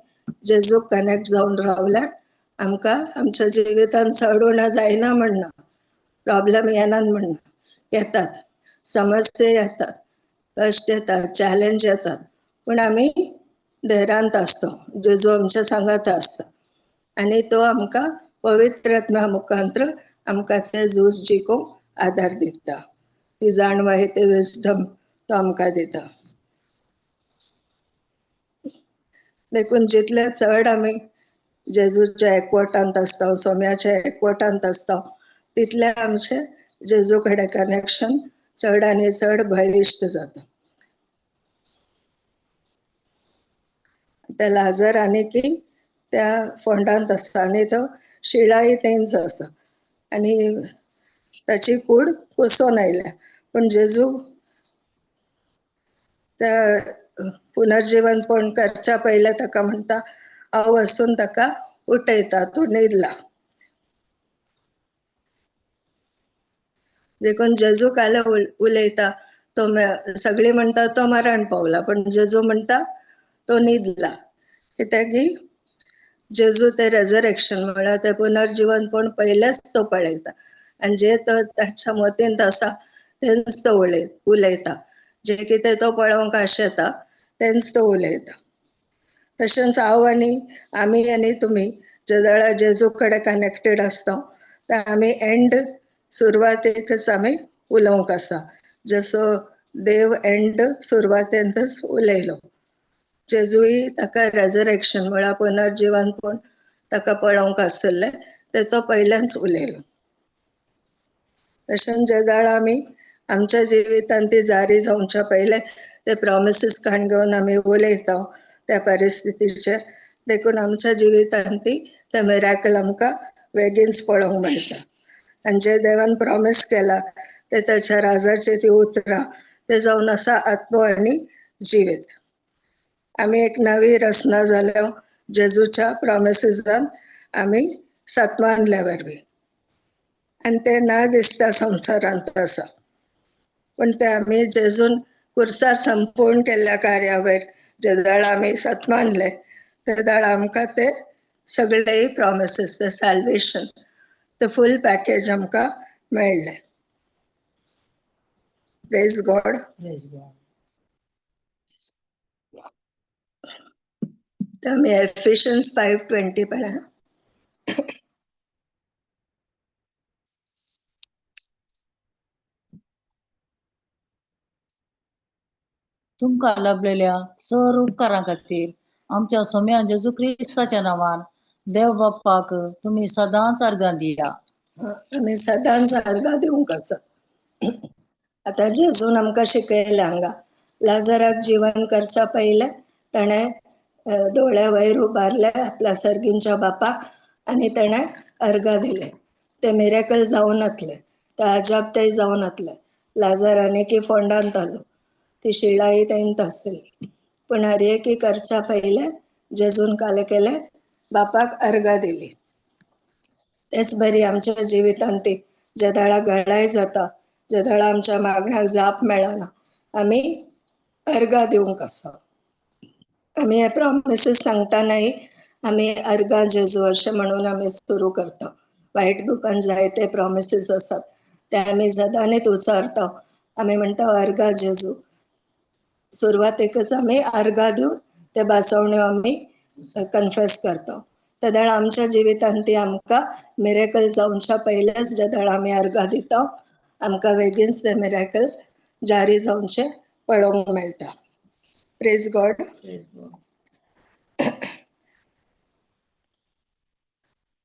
जेजूक कनेक्ट जावन रावल्यार आमकां आमच्या जिवितांत चड जायना म्हणना, प्रॉब्लम येनात म्हणना, येतात, समस्या येतात, कश्ट येतात, चॅलेंज येतात, पूण आमी धैर्यांत आसता, जेजू आमच्या सांगात आसता आनी तो आमकां पवित्र आत्म्या मुखांत्र आमकां ते झूज जिखूंक आदार दिता. ती जाणवाय, ते विजडम तो आमकां दिता. देखून जितले चड आमी जेजूच्या एकवटांत आसता, सोम्याच्या एकवटांत आसता, तितले आमचे जेजू कडेन कनेक्शन चड आनी चड बळिश्ट जाता. त्या लाजर आनी की त्या फोंडांत आसता आनी तो शिळाय थंयच आसा आनी ताची कूड कोसोन आयल्या, पूण जेजू त्या पुनर्जीवनपण करच्या पयलें ताका म्हणटा हांव वचून ताका उठयता, तूं न्हिदला. देखून जेजू काल उलयता तो सगळीं म्हणटा तो मरण पावला, पण जेजू म्हणटा तो न्हिदला. कित्याक की जेजू ते रेजरेक्शन म्हळ्यार ते पुनर्जीवन पण पयलेच तो पळयता आनी जे तो ताच्या मतींत आसा तेंच तो उलयता, जे कितें तो पळोवंक आशेता तेंच तो उलयता. तशेंच हांव आनी आमी आनी तुमी जे वेळार जेजू कडेन कनेक्टेड आसता ते आमी एंड सुरवातेकच आमी उलोवंक आसा. जसो देव एंड सुरवातेंतच उलयलो, जेजूय ताका रेजरेक्शन म्हळ्यार पुनर्जीवन पण ताका पळोवंक आसलें ते तो पयल्याच उलयलो. तशेंच जे वेळार आमी आमच्या जिवितांत ती जारी जावच्या पयले ते प्रॉमिसीस काण घेवन आमी उलयता त्या परिस्थितीचेर, देखून आमच्या जिवितांत ती ते मिराकल आमकां बेगीनच पळोवंक मेळटा. आनी जे देवान प्रॉमीस केला ते ताच्या राजाचे ती उतरां ते जावन आसा आत्मो आनी जिवीत. आमी एक नवी रचना जाल्या जेजूच्या प्रॉमिसीसान आमी सत्मानल्या वरवीं, आनी ते ना दिसता संवसारांत आसा, पूण ते आमी जेजून कुर्सार संपूर्ण केल्ल्या कार्यावयर जे वेळार आमी सत्मानले ते वेळार आमकां ते सगळे प्रॉमिसीस, ते सॅल्वेशन, ते फूल पॅकेज आमकां मेळ्ळें. Praise God. Praise God. आमी एफिशियन्स 5:20 पळया. तुमकां लाभलेल्या सर उपकारां खातीर आमच्या सोम्या जेजू क्रिस्ताच्या नांवान देव बाप्पाक तुमी सदांच अर्गां दिया. आमी सदांच अर्गां दिवंक आसा. आतां जेजून आमकां शिकयलें हांगा, लाजराक जिवन करच्या पयलें ताणें दोळे वयर उबारले आपल्या सर्गींच्या बापाक आनी ताणें अर्गां दिले. ते मिरेकल जावन नातले, ते अजाप तेय जावन नातले. लाजर आनी की फोंडांत आलो, ती शिळाई तेंत आसली, पूण हर एकी करच्या पयले जेजून काले केले बापाक अर्गां दिली. तेच बरी आमच्या जिवितांत ती जे वेळार गळाय जाता, जे वेळार आमच्या मागण्याक जाप मेळना, आमी अर्गां दिवंक आसा. आमी हे प्रॉमिसीस सांगतानाय आमी अर्गां जेजू अशें म्हणून आमी सुरू करता. व्हायट बुकान जायते प्रॉमिसीस आसात ते आमी सदांच उचारता. आमी म्हणटा अर्गां जेजू. सुरवातेकच आमी अर्गां दिवन ते भासवण्यो आमी कन्फेस करता. ते वेळार आमच्या जिवितांत ती आमकां मिरेकल जावच्या पयलेच जे वेळार आमी अर्गां दिता आमकां बेगीनच ते मिरेकल जारी जावचे पळोवंक मेळटा. Praise God. Praise God.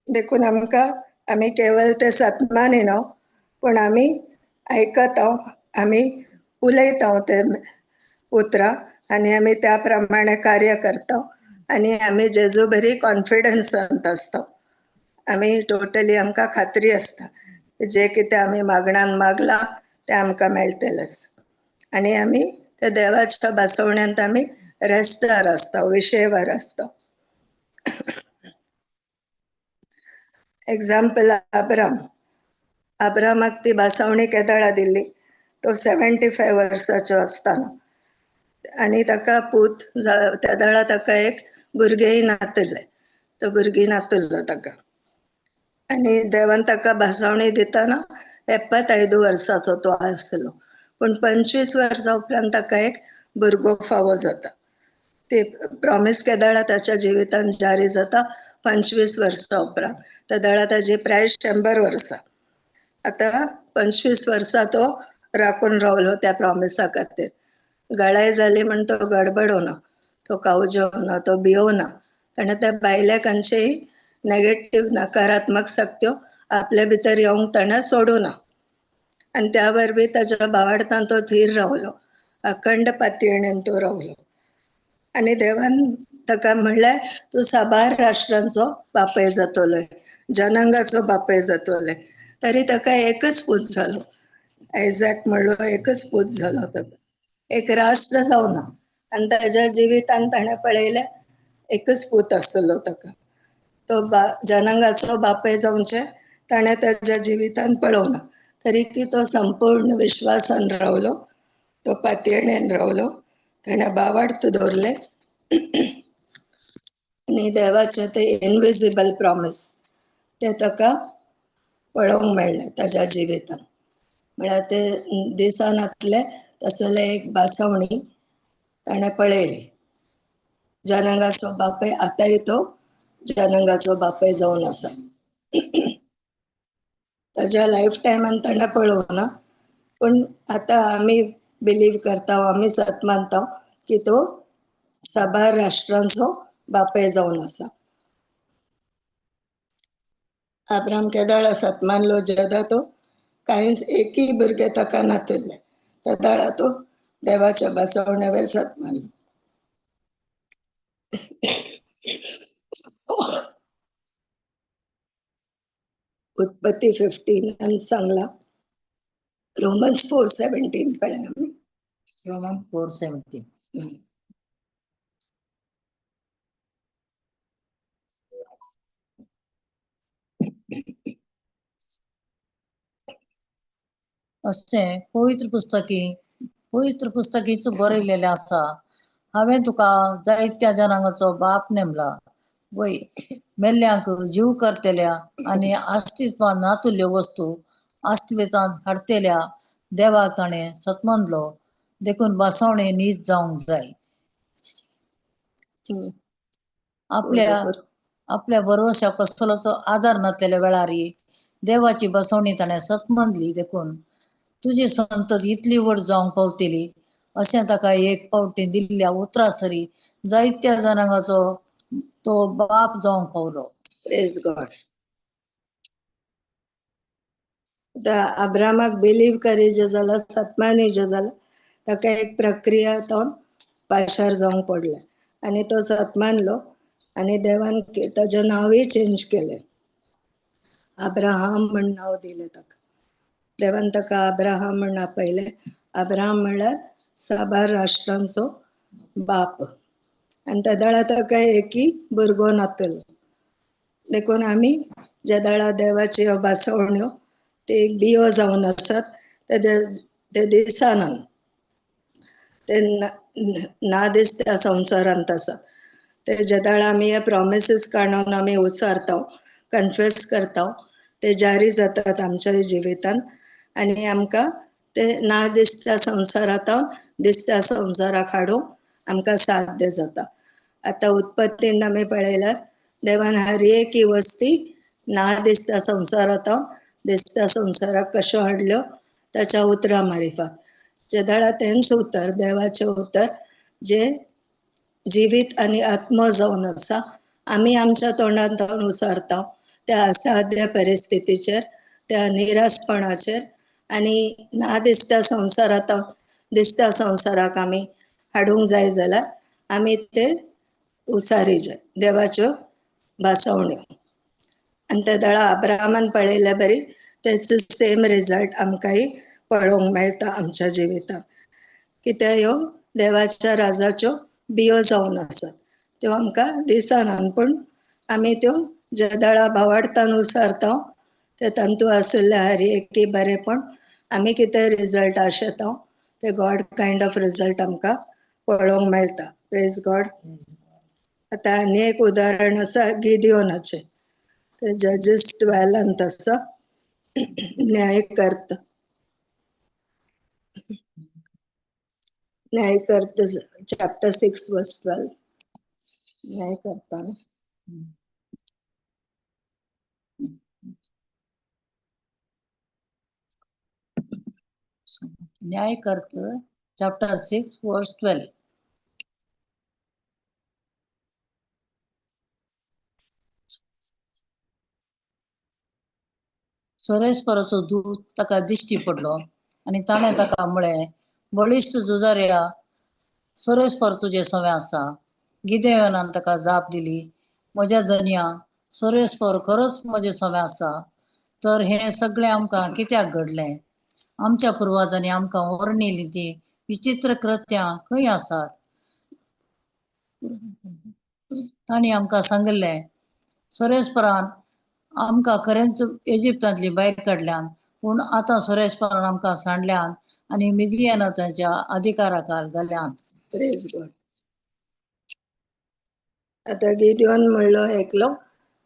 देखून आमकां आमी केवळ ते सत्मान येना, पूण आमी आयकता, आमी उलयता ते उतरां आनी आमी त्या प्रमाणे कार्य करता आनी आमी जेजू बरी कॉन्फिडन्सांत आसता. आमी टोटली आमकां खात्री आसता जे कितें आमी मागण्यान मागलां तें आमकां मेळटलेंच. आनी आमी त्या देवाच्या भासवण्यांत आमी रेस्टार आसता, विशयवार आसता. Example Abraham. आब्रामाक ती भासवणी केदळा दिल्ली, तो 75 वर्साचो आसतना आनी ताका पूत त्या वेळार ताका एक भुरगेंय नातलें, तो भुरगीं नातलो ताका. आनी देवान ताका भासवणी दितना 75 वर्साचो तो आसलो, पूण 25 वर्सां उपरांत ताका एक भुरगो फावो जाता. ते प्रॉमीस केदळा ताच्या जिवितांत जारी जाता 25 वर्सां उपरांत. त्या वेळार ताजी प्राय 100 वर्सां. आतां 25 वर्सां तो राखून रावलो त्या प्रॉमिसा खातीर. गळाय जाली म्हण तो गडबडोना, तो कावजेवना, तो भियोना. ताणें त्या बायलेकांचेय नेगेटीव नकारात्मक शक्त्यो आपले भितर येवंक ताणें सोडूना. आनी त्या वरवीं ताच्या भावार्थान तो थीर रावलो, अखंड पातयेणेन तो रावलो. आनी देवान ताका म्हणलें तूं साबार राष्ट्रांचो बापय जातलोय, जनांगाचो बापय जातलोय. तरी ताका एकच पूत जालो, आयझॅक म्हणलो एकच पूत जालो ताका, एक राष्ट्र जावना. आनी ताच्या जिवितान ताणें पळयलें एकच पूत आसलो ताका, तो जनांगाचो बापय जावचें ताणें ताच्या जिवितान पळोवना, तरी की तो संपूर्ण विश्वासान रावलो. तो पातयेणेन रावलो, ताणें बावार्थ दवरलें आनी देवाचें तें इनविजिबल प्रॉमीस तें ताका पळोवंक मेळ्ळें ताज्या जिवितांत. म्हळ्यार ते दिसनातलें तसलें एक भासवणी ताणें पळयली. जनांगाचो बापय आतांय तो जनांगाचो बापय जावन आसा. ताज्या लायफ टायमान ताणें पळोवना, पूण आतां आमी बिलीव करता, आमी सत मानता की तो साबार राष्ट्रांचो बापय जावन आसा. अब्राम केदाळा सत मानलो जेदा तो कांयच एकय भुरगें ताका नातिल्लें, तेदाळा तो देवाच्या बसवण्यावर सत मानलो. उत्पत्ती 15 सांगला, रोमन्स 4:17 पळय आमी. रोमन 4:17. अशें पवित्र पुस्तकीच बरयलेलें आसा, हांवें तुका जायत्या जनांगाचो बाप नेमला, वय मेल्ल्यांक जीव करतल्या आनी अस्तित्वांत नातुल्ल्यो वस्तू अस्तित्वांत हाडटेल्या देवाक ताणें सतमानलो, देखून बसवणे नीज जावंक जाय. आपल्या आपल्या भरवश्या कसलोचो आदार नासलेल्या वेळारी देवाची बसवणी ताणें सत मानली, देखून तुजी संतत इतली व्हड जावंक पावतली अशें ताका एक पावटी दिल्ल्या उतरा सरी जायत्या जनांगाचो तो बाप जावंक पावलो. Praise God. अब्रामाक बिलीव करी जे जाला, सतमानी जे जाला, ताका एक प्रक्रिया तो पाशार जावंक पडलें आनी तो सतमानलो आनी देवान ताजें नांवूय चेंज केलें, अब्राहम म्हण नांव दिलें ताका. देवान ताका अब्राहम म्हण आपयलें. अब्राहम म्हणल्यार साबार राष्ट्रांचो बाप. आनी तेदाळा ताका एकय भुरगो नातलो. देखून आमी जेदाळा देवाच्यो भासवण्यो ते एक बियो जावन आसात, ते दिसना, ते ना दिसत्या संवसारांत आसात. ते जेदाळा आमी हे प्रॉमिसीस काडून आमी उचारता, कन्फेस करता, ते जारी जातात आमच्या जिवितांत आनी आमकां ते ना दिसत्या संवसारांत दिसत्या संवसाराक हाडूंक आमकां साध्य जाता. आतां उत्पत्तीन आमी पळयल्यार देवान हर एक वस्ती ना दिसत्या संवसारांत दिसत्या संवसाराक कश्यो हाडल्यो ताच्या उतरां मारिफात. जेदाळा तेंच उतर, देवाचें उतर जे जिवीत आनी आत्मो जावन आसा, आमी आमच्या तोंडांत उचारता त्या असाध्य परिस्थितीचेर, त्या निरासपणाचेर आनी ना दिसत्या संवसारांत दिसत्या संवसाराक आमी हाडूंक जाय जाल्यार आमी ते उसारी जाय देवाच्यो भासवण्यो. आनी ते दळा अब्राहमान पळयल्या बरी तेच सेम रिजल्ट आमकांय पळोवंक मेळटा आमच्या जिवितांत. कित्याक ह्यो देवाच्या राजाच्यो बियो जावन आसात, त्यो आमकां दिसना, पूण आमी त्यो जेदाळा भावार्थान उसारता ते तांतू आशिल्ले हर एक बरेंपण आमी कितें रिजल्ट आशेता ते गॉड कायंड ऑफ रिजल्ट आमकां पळोवंक मेळटा. Praise God. आतां आनी एक उदाहरण आसा गिदियोनाचें, ते जजीस 12 आसा, न्यायकर्त न्यायकर्त चॅप्टर 6 वर्स 12. न्यायकर्ता न्यायकर्त चॅप्टर 6 वर्स 12. सोरेस्पराचो दूत ताका दिश्टी पडलो आनी ताणें ताका म्हळें, बळिश्ट झुजाऱ्या, सोरेस्पर तुजे सवें आसा. गिदेयोनान ताका जाप दिली, म्हज्या धनया, सोरेस्पर खरोच म्हजे सवें आसा, तर हें सगळें आमकां कित्याक घडलें? आमच्या पुर्वाजांनी आमकां वर्णिल्लीं तीं विचित्र कृत्यां खंय आसात? तांणी आमकां सांगिल्लें, सोरेस्परान आमकां खरेंच इजिप्तांतली भायर काडल्यान, पूण आतां सर्वेस्परान आमकां सांडल्यात आनी मिदियानाच्या अधिकाराखाल घाल्यात. Praise God. आतां गिदियोन म्हणलो एकलो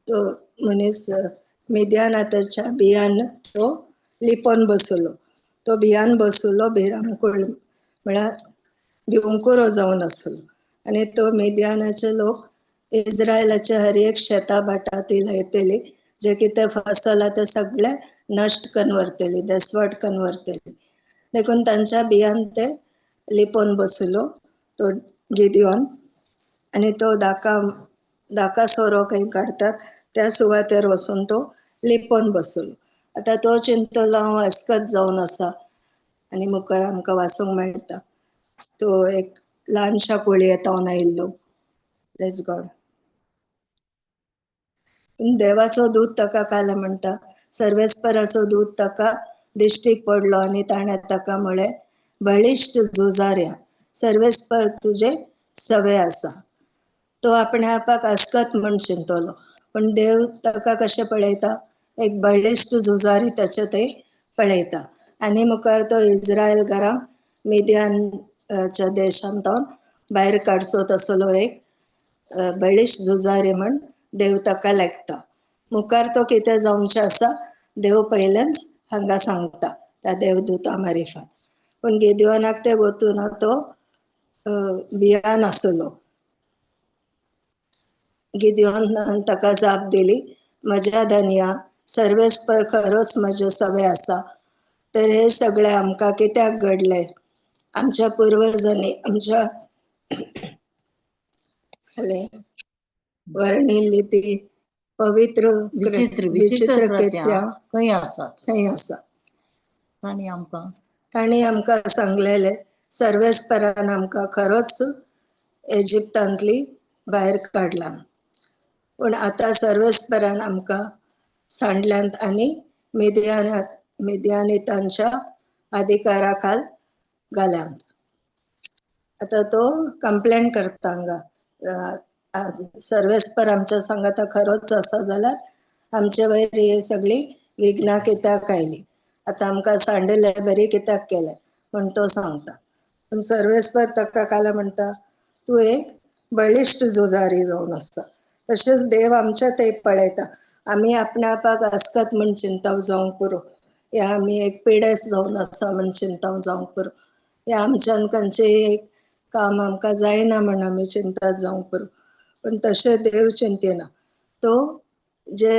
तो मनीस मिदियानाच्या बियान तो लिपोन बसलो. तो बियान बसलो भिरांकूळ म्हळ्यार भिवंकुरो जावन आसलो. आनी तो मिदियानाचे लोक इस्रायलाचे हर एक शेता भाटां ती लायतली, जे कितें फसल आहा ते सगळे नश्ट करून व्हरतली, देसवट करून व्हरतली. देखून तांच्या बियान ते लिपोन बसलो तो गिदियोन. आनी तो धाका सोरो खंय काडटात त्या सुवातेर वचून तो लिपोन बसलो. आतां तो चिंतलो हांव अस्कत जावन आसा. आनी मुखार आमकां वाचूंक मेळटा तो एक ल्हानशा कुळयेंत आयिल्लो. Praise God. देवाचो दूत ताका काल म्हणटा, सर्वेस्पराचो दूत ताका दिश्टीक पडलो आनी ताणें ताका म्हळें, बळिश्ट झुजाऱ्या, सर्वेस्पर तुजे सवे आसा. तो आपणे आपाक अस्कत म्हण चिंतलो, पण देव ताका कशें पळयता, एक बळिश्ट झुजारी ताचे ते पळयता. आनी मुखार तो इस्रायल घरांक मिदियानच्या देशांत भायर काडचो तसलो एक बळिश्ट झुजारी म्हण देव ताका लेखता. मुखार तो कितें जावचें आसा देव पयल्याच हांगा सांगता त्या देवदूता मारिफात. पूण गिदियोनाक ते गोतूना तो भियान आसलो. गिदियोनान ताका जाप दिली, म्हज्या धनया, सर्वेस्पर खरोच म्हजे सवे आसा, तर हे सगळे आमकां कित्याक घडले? आमच्या पुर्वजांनी आमच्या वर्णिल्ली ती पवित्र विचित्र कृत्यां खंय आसात? खंय आसा? तांणी आमकां सांगलेले, सर्वेस्परान आमकां खरोच इजिप्तांतली भायर काडला, पूण आतां सर्वेस्परान आमकां सांडल्यांत आनी मिदियानितांच्या अधिकाराखाल घाल्यांत. आतां तो कंप्लेन करता हांगा, सर्वेस्पर आमच्या सांगाता खरोच आसा जाल्यार आमचे वयर ही सगळी विघ्नां कित्याक आयली, आतां आमकां सांडले बरी कित्याक केले म्हण तो सांगता. पूण सर्वेस्पर ताका काल म्हणटा, तूं एक बळिश्ट झुजारी जावन आसा. तशेंच देव आमच्या ते पळयता, आमी आपणा आपाक अस्कत म्हण चिंताव जावंक पुरो, या आमी एक पिडेस जावन आसा म्हण चिंताव जावंक पुरो, या आमच्यान खंयचें एक काम आमकां जायना म्हण आमी चिंता जावंक पुरो. पण तशें देव चिंतिना. तो जे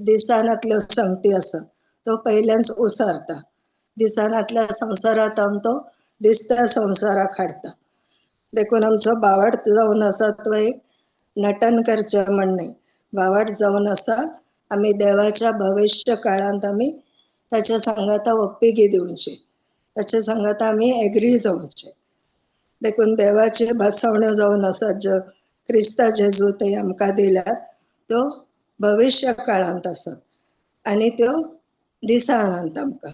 दिसानातल्यो संगती आसा तो पयल्याच उसारता, दिसानातल्या संवसारांत तो दिसता संवसाराक हाडटा. देखून आमचो भावार्थ जावन आसा तो एक नटन करचें म्हण न्हय, भावार्थ जावन आसा आमी देवाच्या भविश्य काळांत आमी ताच्या सांगाता ओप्पिगी दिवची, ताच्या सांगाता आमी एग्री जावचे. देखून देवाचे भासवण्यो जावन आसा ज्यो क्रिस्ता जेजू ते आमकां दिल्यात त्यो भविश्य काळांत आसात आनी त्यो दिसानात आमकां.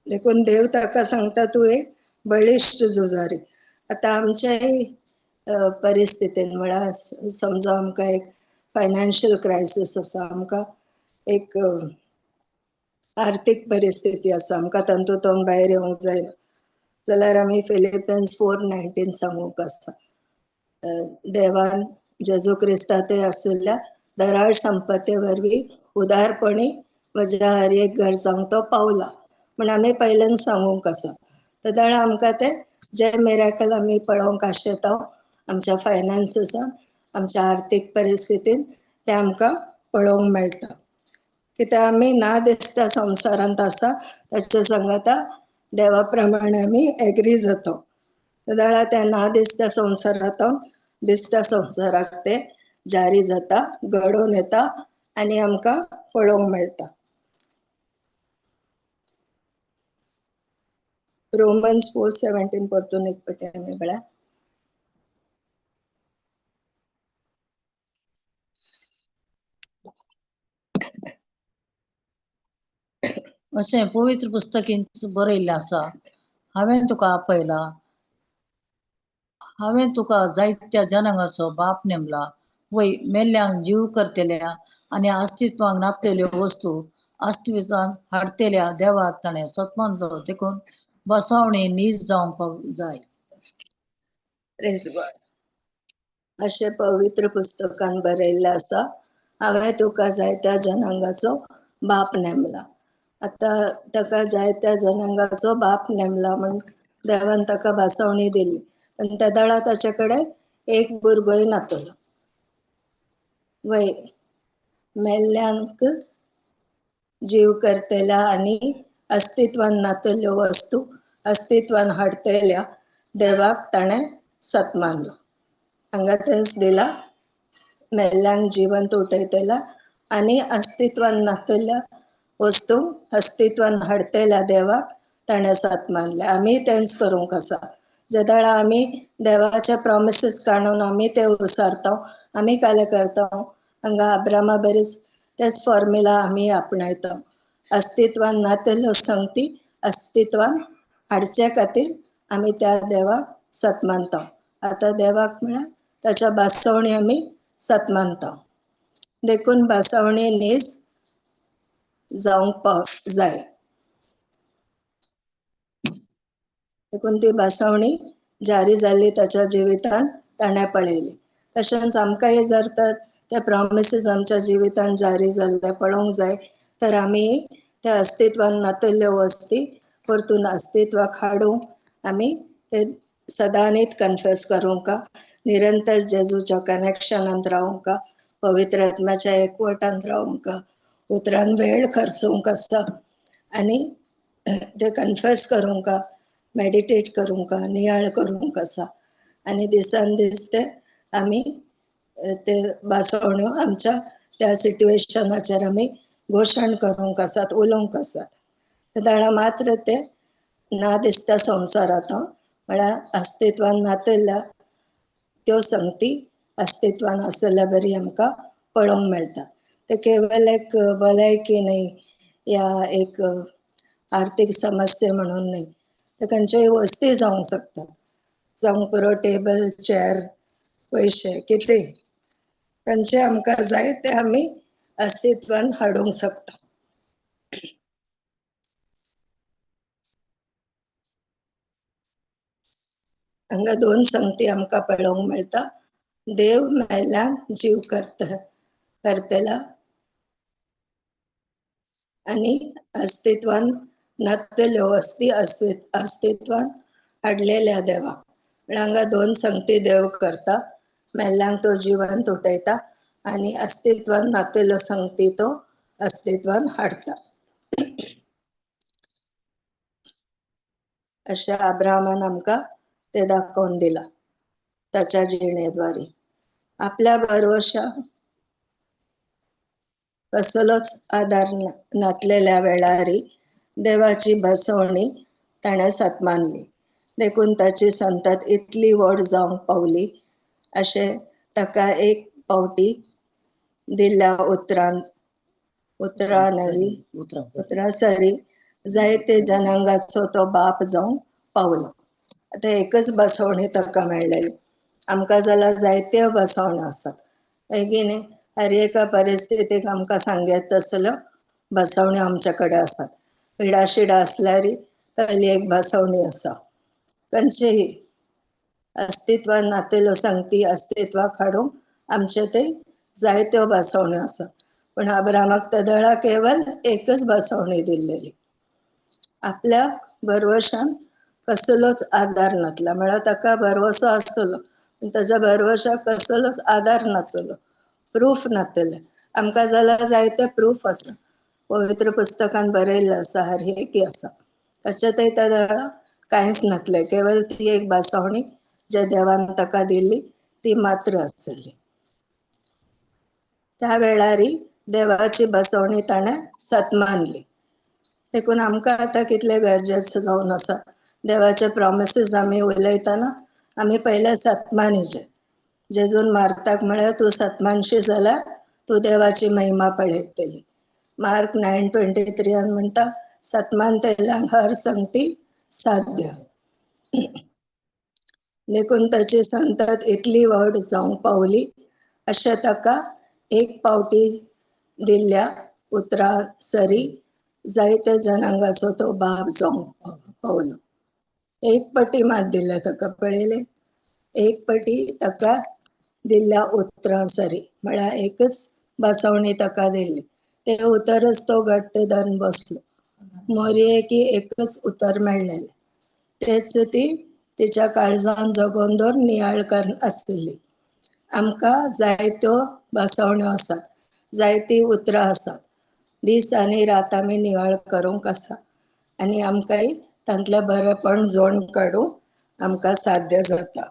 देखून देव ताका सांगता, तूं एक बळिश्ट झुजारी. आतां आमच्याय परिस्थितीन म्हळ्यार समजा आमकां एक फायनान्शियल क्रायसीस आसा, आमकां एक आर्थीक परिस्थिती आसा, आमकां तातूंत भायर येवंक जायना जाल्यार आमी फिलिपिन्स 4:19 सांगूंक आसा, देवान जेजू क्रिस्ता ते आशिल्ल्या दराळ संपत्ती वरवीं उदारपणी म्हज्या हर एक गरजांक तो पावला म्हण आमी पयल्यान सांगूंक आसा. तेदळा आमकां ते जे मिराकल आमी पळोवंक आशेता आमच्या फायनान्सीसान, आमच्या आर्थीक परिस्थितीन ते आमकां पळोवंक मेळटा. कित्याक आमी ना दिसता संवसारांत आसा ताच्या सांगाता देवा प्रमाणे आमी एग्री जाता. तेदळा त्या ना दिसता संवसारांत दिसता संवसाराक ते जारी जाता, घडोवन येता आनी आमकां पळोवंक मेळटा. रोमन्स 4:17 परतून एक पटी आमी पळया. अशें पवित्र पुस्तकीन बरयल्लें आसा, हांवें तुका आपयला, हांवें तुका जायत्या जनांगाचो बाप नेमला, वय मेल्ल्यांक जीव करतल्या आनी अस्तित्वांक नासलेल्यो वस्तू अस्तित्वान हाडतेल्या देवाक ताणें सतमानलो, देखून बसवणी नीज जावंक जाय. Praise God. अशें पवित्र पुस्तकान बरयल्लें आसा, हांवें तुका जायत्या जनांगाचो बाप नेमला. आतां ताका जायत्या जनांगाचो बाप नेमला म्हण देवान ताका भासवणी दिली, पण त्या दळा ताचे कडेन एक भुरगोय नातलो. वय मेल्ल्यांक जीव करतल्या आनी अस्तित्वान नातल्यो वस्तू अस्तित्वान हाडतल्या देवाक ताणें सत मानलो. हांगा तेंच दिला, मेल्ल्यांक जिवंत उठयतल्या आनी अस्तित्वान नातल्या वस्तू अस्तित्वान हाडतल्या देवाक ताणें सत मानलें. आमी तेंच करूंक आसा. जेदळा आमी देवाचे प्रॉमिसीस काडून आमी ते उसारता, आमी काले करता, हांगा अब्रामा बरीच तेच फॉर्म्युला आमी आपणायता. अस्तित्वान नातल्यो संगती अस्तित्वान हाडचे खातीर आमी त्या देवाक सत मानता. आतां देवाक म्हळ्यार ताच्या भासवणी आमी सत मानता. देखून भासवणी नीज जावंक जाय. देखून ती भासवणी जारी जाल्ली ताच्या जिवितान ताणें पळयली. तशेंच आमकांय जर तर ते प्रॉमिसीस आमच्या जिवितान जारी जाल्ले पळोवंक जाय तर आमी त्या अस्तित्वान नातल्यो वस्ती परतून अस्तित्वाक हाडूंक आमी ते सदांनीत कन्फेस करूंक, निरंतर जेजूच्या कनेक्शनांत रावंक, पवित्र आत्म्याच्या एकवटांत रावंक, उतरान वेळ खर्चूंक आसा आनी ते कन्फेस करूंक, मेडिटेट करूंक, नियाळ करूंक आसा. आनी दिसान दीस ते आमी ते भासवण्यो आमच्या त्या सिट्युएशनाचेर आमी घोशण करूंक आसात, उलोवंक आसात. तेन्ना मात्र ते ना दिसता संवसारांत म्हळ्यार अस्तित्वान नातल्या त्यो संगती अस्तित्वान आसल्या बरी आमकां पळोवंक मेळटा. ते केवल एक भलायकी न्हय या एक आर्थीक समस्या म्हणून न्हय, ते खंयच्योय वस्ती जावंक शकता, जावंक पुरो टेबल, चेअर, पयशे, कितेंय खंयचे आमकां जाय ते आमी अस्तित्वान हाडूंक शकता. हांगा दोन संगती आमकां पळोवंक मेळटा. देव मेल्ल्यांक जीव करतला आनी अस्तित्वान नातल्यो वस्ती अस्तित्वान हाडलेल्या देवाक. म्हळ्यार हांगा दोन संगती देव करता, मेल्ल्यांक तो जिवंत उठयता आनी अस्तित्वान नातल्यो संगती तो अस्तित्वान हाडटा. अशें अब्राहमान आमकां ते दाखोवन दिला ताच्या जिणेद्वारे. आपल्या भरवशा कसलोच आदार नातलेल्या वेळारी देवाची भासवणी ताणें सतमानली, देखून ताची संतत इतली व्हड जावंक पावली. अशें ताका एक पावटी दिल्ल्या उतरान उतरां सरी जायते जनांगाचो तो बाप जावंक पावलो. आतां एकच बसवणी ताका मेळ्ळेली. आमकां जाल्यार जायत्यो बसवण्यो आसात, हय की न्ही? हर एका परिस्थितीक आमकां सांगत तसल्यो बसवण्यो आमचे कडेन आसात. पिडा शिडा आसल्यार तली एक बसवणी आसा. खंयचेही अस्तित्वान नातल्यो संगती अस्तित्वाक हाडूंक आमचे ते जायत्यो बसवण्यो आसात, पण अब्रामाक तेदळा केवल एकच बसवणी दिल्लेली. आपल्या भरवशान कसलोच आदार नातला, म्हळ्यार ताका भरवसो आसलो पण ताच्या भरवशाक कसलोच आदार नातलो, प्रूफ नातलें. आमकां जाल्यार जायते प्रूफ आसा, पवित्र पुस्तकान बरयल्लें आसा, हर एक आसा. ताचे थंय त्या वेळार कांयच नातलें, केवल ती एक भासवणी जे देवान ताका दिल्ली ती मात्र आसली. त्या वेळारी देवाची भासवणी ताणें सत मानली. देखून आमकां आतां कितलें गरजेचें जावन आसा, देवाचे प्रॉमिसीस आमी उलयतना आमी पयले सतमानीचे. जेजून मार्ताक म्हळ्यार तूं सतमानशी जाल्यार तूं देवाची महिमा पळयतली. मार्क 9:23 म्हणटा सतमानतेल्यांक हर संगती साध्य. देखून ताची संतत इतली व्हड जावंक पावली अशें ताका एक पावटी दिल्ल्या उतरां सरी जायते जनांगाचो तो बाप जावंक पावलो. एक पटी मात दिल्या ताका पळयलें, एक पटी ताका दिल्ल्या उतरां सरी म्हळ्यार एकच बसवणी ताका दिल्ली, ते उतरच तो घट्ट धरून बसलो. मोरयेक एकच उतर मेळ्ळेलें, तेच ती तिच्या काळजान जगोवन दवर नियाळ करून आसली. आमकां जायत्यो बसवण्यो आसात, जायतीं उतरां आसात, दीस आनी रात आमी नियाळ करूंक आसा आनी आमकांय तांतलें बरेंपण जोड काडूंक आमकां साध्य जाता.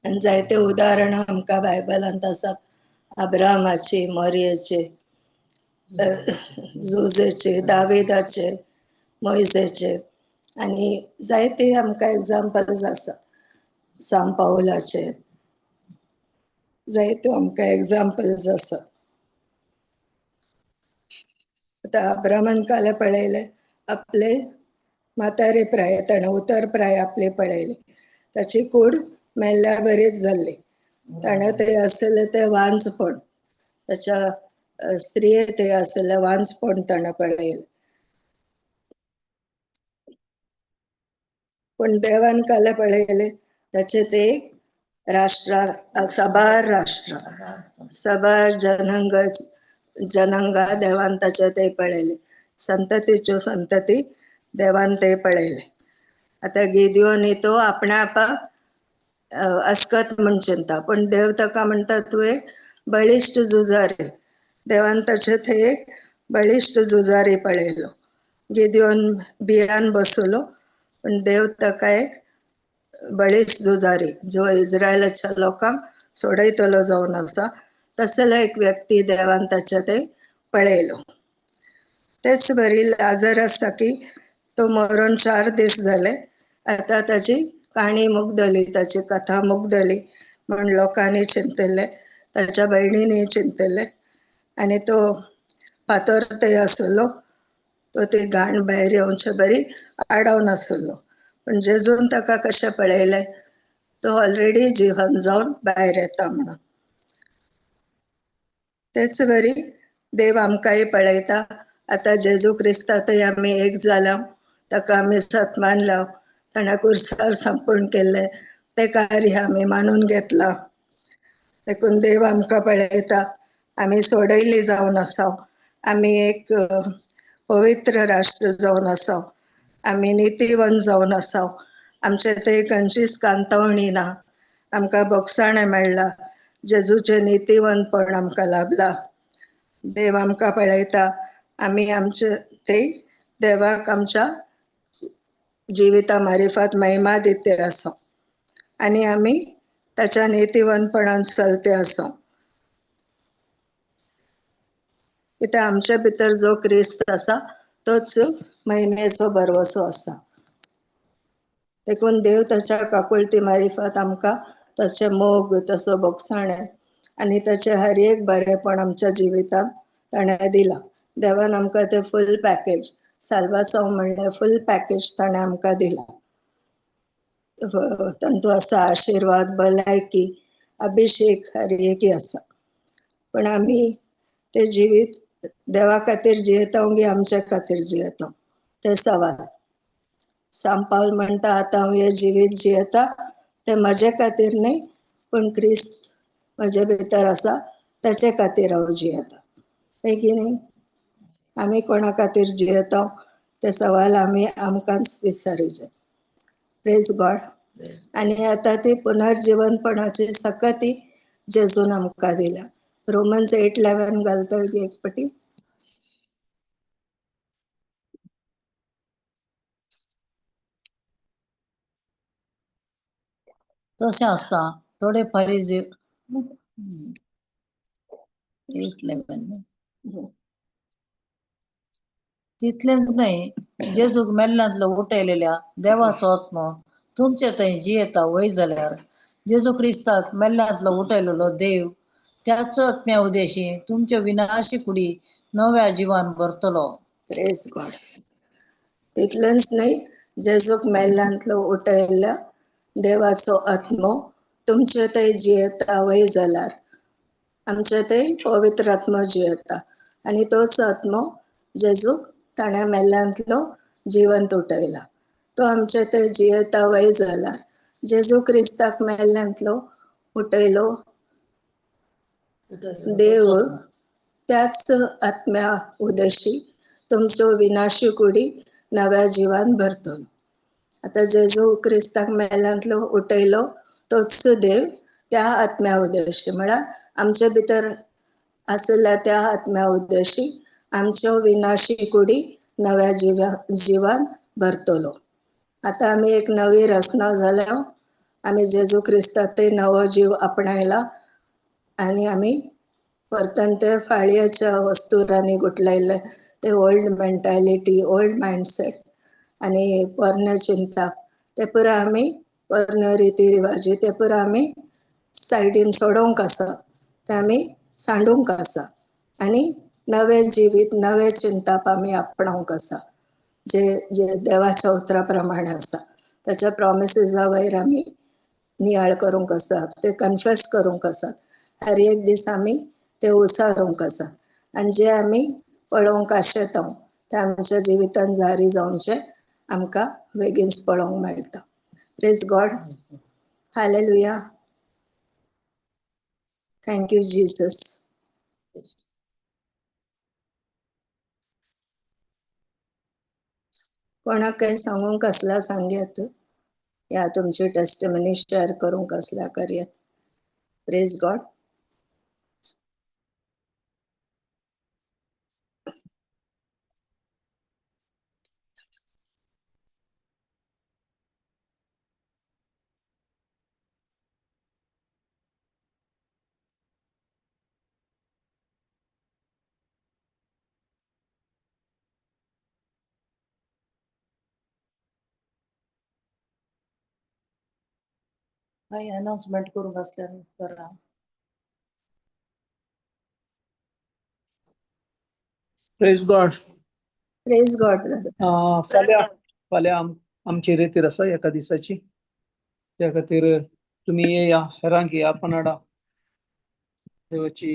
आनी जायते उदाहरणां आमकां बायबलांत आसात, अब्राहमाची, मोरयेचे, जुजेचे, दाविदाचे, मोयजेचे आनी जायते आमकां एग्जाम्पल्स आसा, सांत पावलाचे जायते आमकां एग्जाम्पल्स आसा. आतां अब्राहमान काल पळयलें आपले म्हातारे प्राय, ताणें उतर प्राय आपले पळयले, ताची कूड मेल्ल्या बरीच जाल्ली. ताणें थंय आसलें तें वांझपण, ताच्या स्त्रिये थंय आसलें वांझपण ताणें पळयलें. पूण देवान काल पळयलें ताचे ते राष्ट्रा, साबार राष्ट्र, साबार जनांग, जनांगा देवान ताचे ते पळयले, संततीच्यो संतती देवान ते पळयले. आतां गिदियोनी तो आपणा आपाक अस्कत म्हण चिंता, पण देव ताका म्हणटा तूं एक बळिश्ट झुजारी. देवान ताचे थंय एक बळिश्ट झुजारी पळयलो. गिदियोन बियान बसलो, पण देव ताका एक बळिश्ट झुजारी जो इस्रायलाच्या लोकांक सोडयतलो जावन आसा तसलो एक व्यक्ती देवान ताचे ते पळयलो. तेच बरी लाजर आसा की तो मरोन 4 दीस जाले, आतां ताची काणी मुगदली, ताची कथा मुगदली म्हण लोकांनी चिंतले, ताच्या भयणींनी चिंतले आनी तो फातर थंय आसलो तो ती घाण भायर येवचे बरी आडावन आसलो. पण जेजून ताका कशें पळयलें, तो ऑलरेडी जिवन जावन भायर येता म्हणून. तेच बरी देव आमकांय पळयता. आतां जेजू क्रिस्तांतय आमी एक जाला, ताका आमी सत्मानला, ताणें कुर्सार संपूर्ण केल्लें तें कार्य आमी मानून घेतलां. देखून देव आमकां पळयता, आमी सोडयली जावन आसा, आमी एक पवित्र राष्ट्र जावन आसा, आमी नितीवन जावन आसा, आमचे थंय खंयचीच कांतवणी ना, आमकां बोगसाणें मेळ्ळां, जेजूचें नितीवनपण आमकां लाभलां. देव आमकां पळयता, आमी आमचे थंय देवाक आमच्या जिविता मारिफात महिमा दिते आसा आनी आमी ताच्या नितीवनपणान चलते आसा. कित्याक आमचे भितर जो क्रिस्त आसा तोच महिमेचो भरवसो आसा. देखून देव ताच्या काकुळटी मारिफात आमकां ताचे मोग, ताचो बोगसाणें आनी ताचें हर एक बरेंपण आमच्या जिवितांत ताणें दिलां. देवान आमकां तें फूल पॅकेज, साल्वासांव म्हणल्यार फूल पॅकेज ताणें आमकां दिलां. तातूंत आसा आशिर्वाद, भलायकी, अभिशेक, हर एक आसा. पण आमी ते जिवीत देवा खातीर जियेता गी आमच्या खातीर जियेता ते सवाल. सांत पावल म्हणटा आतां हांव हें जिवीत जियेता तें म्हजे खातीर न्हय, पूण क्रिस्त म्हजे भितर आसा ताचे खातीर हांव जियेता. हें की न्ही, आमी कोणा खातीर जियेता तें सवाल आमी आमकांच विचारूचें. Praise God. आनी आतां ती पुनर्जिवनपणाची सकती जेजून आमकां दिल्या. रोमन्स 8:11 घालता एक पटी. तशें आसता थोडे फारीज 8:11 तितलेंच न्हय, जेजूक मेल्ल्यांतलो उठयलेल्या देवाचो आत्मो तुमचे थंय जियेता वय जाल्यार जेजू क्रिस्ताक मेल्ल्यांतलो उठयलेलो देव त्याच आत्म्या उदेशी तुमचे विनाशी कुडी नव्या जिवान भरतलो. प्रेज गॉड. तितलेंच न्हय, जेजूक मेल्ल्यांतलो उठयल्ल्या देवाचो आत्मो तुमचे थंय जियेता वय जाल्यार आमचे ते पवित्र आत्मो जियेता आनी तोच आत्मो जेजूक ताणें मेल्ल्यांतलो जिवंत उठयला. तो आमचे ते जियेता वय जाल्यार जेजू क्रिस्ताक मेल्ल्यांतलो उठयलो देव त्याच आत्म्या उदेशी तुमचो विनाशी कुडी नव्या जिवान भरतलो. आतां जेजू क्रिस्ताक मेल्ल्यांतलो उठयलो तोच देव त्या आत्म्या उदेशी म्हळ्यार आमचे भितर आशिल्ल्या त्या आत्म्या उद्देशी आमच्यो विनाशी कुडी नव्या जिवान भरतलो. आतां आमी एक नवी रचना जाल्या, आमी जेजू क्रिस्ताक ते नवो जीव आपणायला आनी आमी परतन ते फाळयेच्या वस्तुरांनी गुठलायले ते ओल्ड मेंटालिटी, ओल्ड मायंडसेट आनी पोरणे चिंतप ते पुरा आमी पोरणे रिती रिवाजी ते पुरा आमी सायडीन सोडोवंक आसा, ते आमी सांडूंक आसा आनी नवे जिवीत नवे चिंतप आमी आपणावंक आसा जे जे देवाच्या उतरा प्रमाणे आसा. ताच्या प्रोमिसीसा वयर आमी नियाळ करूंक आसा, ते कन्फेस करूंक आसा, हर एक दीस आमी ते उसारूंक आसा आनी जे आमी पळोवंक आशेता ते आमच्या जिवितान जारी जावचे आमकां बेगीन पळोवंक मेळटा. Praise God, hallelujah, thank you Jesus. कोणाक काही सांगूंक आसल्यार सांगयात या तुमची टेस्टिमनी शेअर करूंक आसल्यार करयात. Praise God. काही अनाउन्समेंट करूंक आसल्यार करा. Praise God. Praise God brother. फाल्यां फाल्यां आमची रेतीर आसा एका दिसाची, त्या खातीर तुमी येया, हेरांक येया पनाडा. देवाची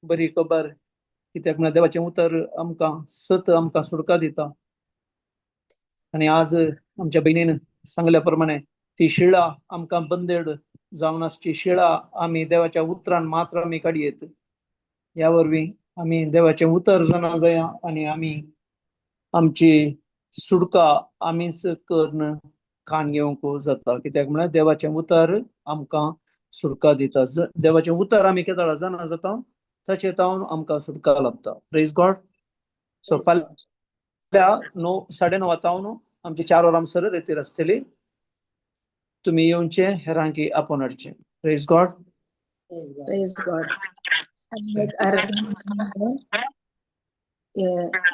बरी खबर, कित्याक म्हळ्यार देवाचें उतर आमकां सत आमकां सुटका दिता. आनी आज आमच्या भयणीन सांगल्या प्रमाणे ती शिळा आमकां बंदेड जावन आसची शिळा आमी देवाच्या उतरान मात्र आमी काडयेत. ह्या वरवीं आमी देवाचें उतर जाणा जाया आनी आमी आमची सुटका आमीच करून काण घेवंक जाता. कित्याक म्हळ्यार देवाचें उतर आमकां सुटका दिता. देवाचें उतर आमी केदळा जाणा जाता ताचे तावन आमकां सुटका लाभता. Praise God. सो फाल्यां 9 9:30 तावन आमची 4 वरां सर रेतीर आसतली. तुमी येवचे, हेरांकी आपोवन हाडचें. Praise God. Praise God.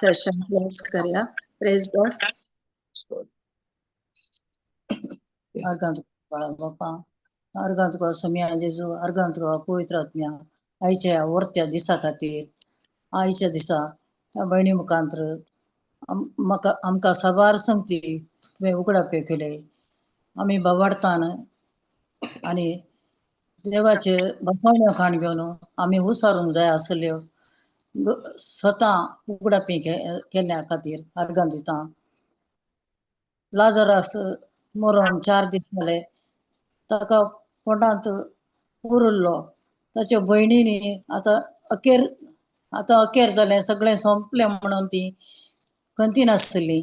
Session close करया. Praise God. अर्गां तुका बापा, अर्गां तुका सोम्या जेजू, अर्गां तुका पवित्र आत्म्या आयच्या वर्त्या दिसा खातीर. आयच्या दिसा त्या भयणी मुखांतर म्हाका आमकां साबार संगती तुवें उगडापे केले. आमी बाबाडतान आनी देवाचे बसवण्यो खाण घेवन आमी उसारूंक जाय आसल्यो स्वता उगडापी केल्ल्या खातीर अर्गां दिता. लाजरास मरोन 4 दीस जाले, ताका पोटांत उरिल्लो. ताच्या भयणींनी आतां अखेर आतां अखेर जालें, सगळें सोंपलें म्हणून ती खंती नासली.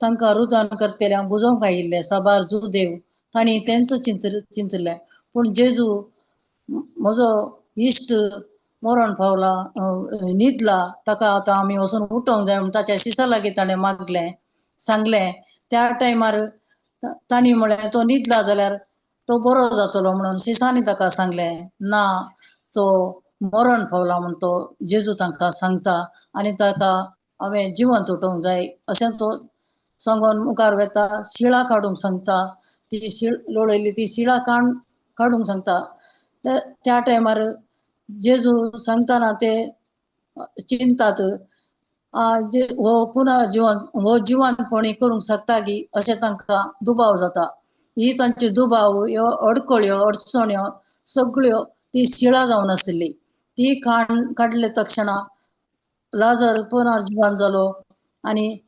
तांकां रुदान करतल्यांक बुजोवंक आयिल्ले साबार जुदेव तांणी तेंच चिंतलें. पूण जेजू म्हजो इश्ट मरण पावला, न्हिदला, ताका आतां आमी वचून उठोवंक जाय म्हूण ताच्या शिसा लागीं ताणें मागलें, सांगलें. त्या टायमार तांणी म्हणलें तो न्हिदला जाल्यार तो बरो जातलो म्हणून शिसांनी ताका सांगलें. ना, तो मरण पावला म्हूण तो जेजू तांकां सांगता आनी ताका हांवें जिवंत उठोवंक जाय अशें तो सांगोन मुखार वेता. शिळा काडूंक सांगता, ती शीळ लोळयली ती शिळा काडूंक सांगता. त्या टायमार जेजू सांगतना ते चिंतात हो पुनः जिवन हो जिवनपणी करूंक शकता की अशें तांकां दुबाव जाता. ही तांची दुबाव ह्यो अडकळ्यो अडचण्यो सगळ्यो ती शिळा जावन आशिल्ली. ती खाण काडले तक्षणा लाजर पुनर्जिवन जालो. आनी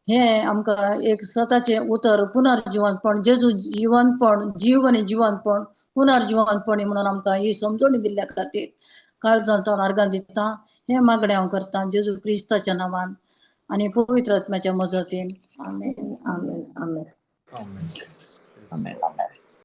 हें आमकां एक स्वताचें उतर पुनर्जिवनपण, जेजू जिवनपण, जीव आनी जिवनपण, पुनर्जिवनपण म्हणून आमकां ही समजणी दिल्ल्या खातीर काळजांत आर्गां दिता. हें मागणें हांव करतां जेजू क्रिस्ताच्या नांवान आनी पवित्र आत्म्याच्या मजतीन. आमेन, आमेन, आमेन. आमेन. आमेन.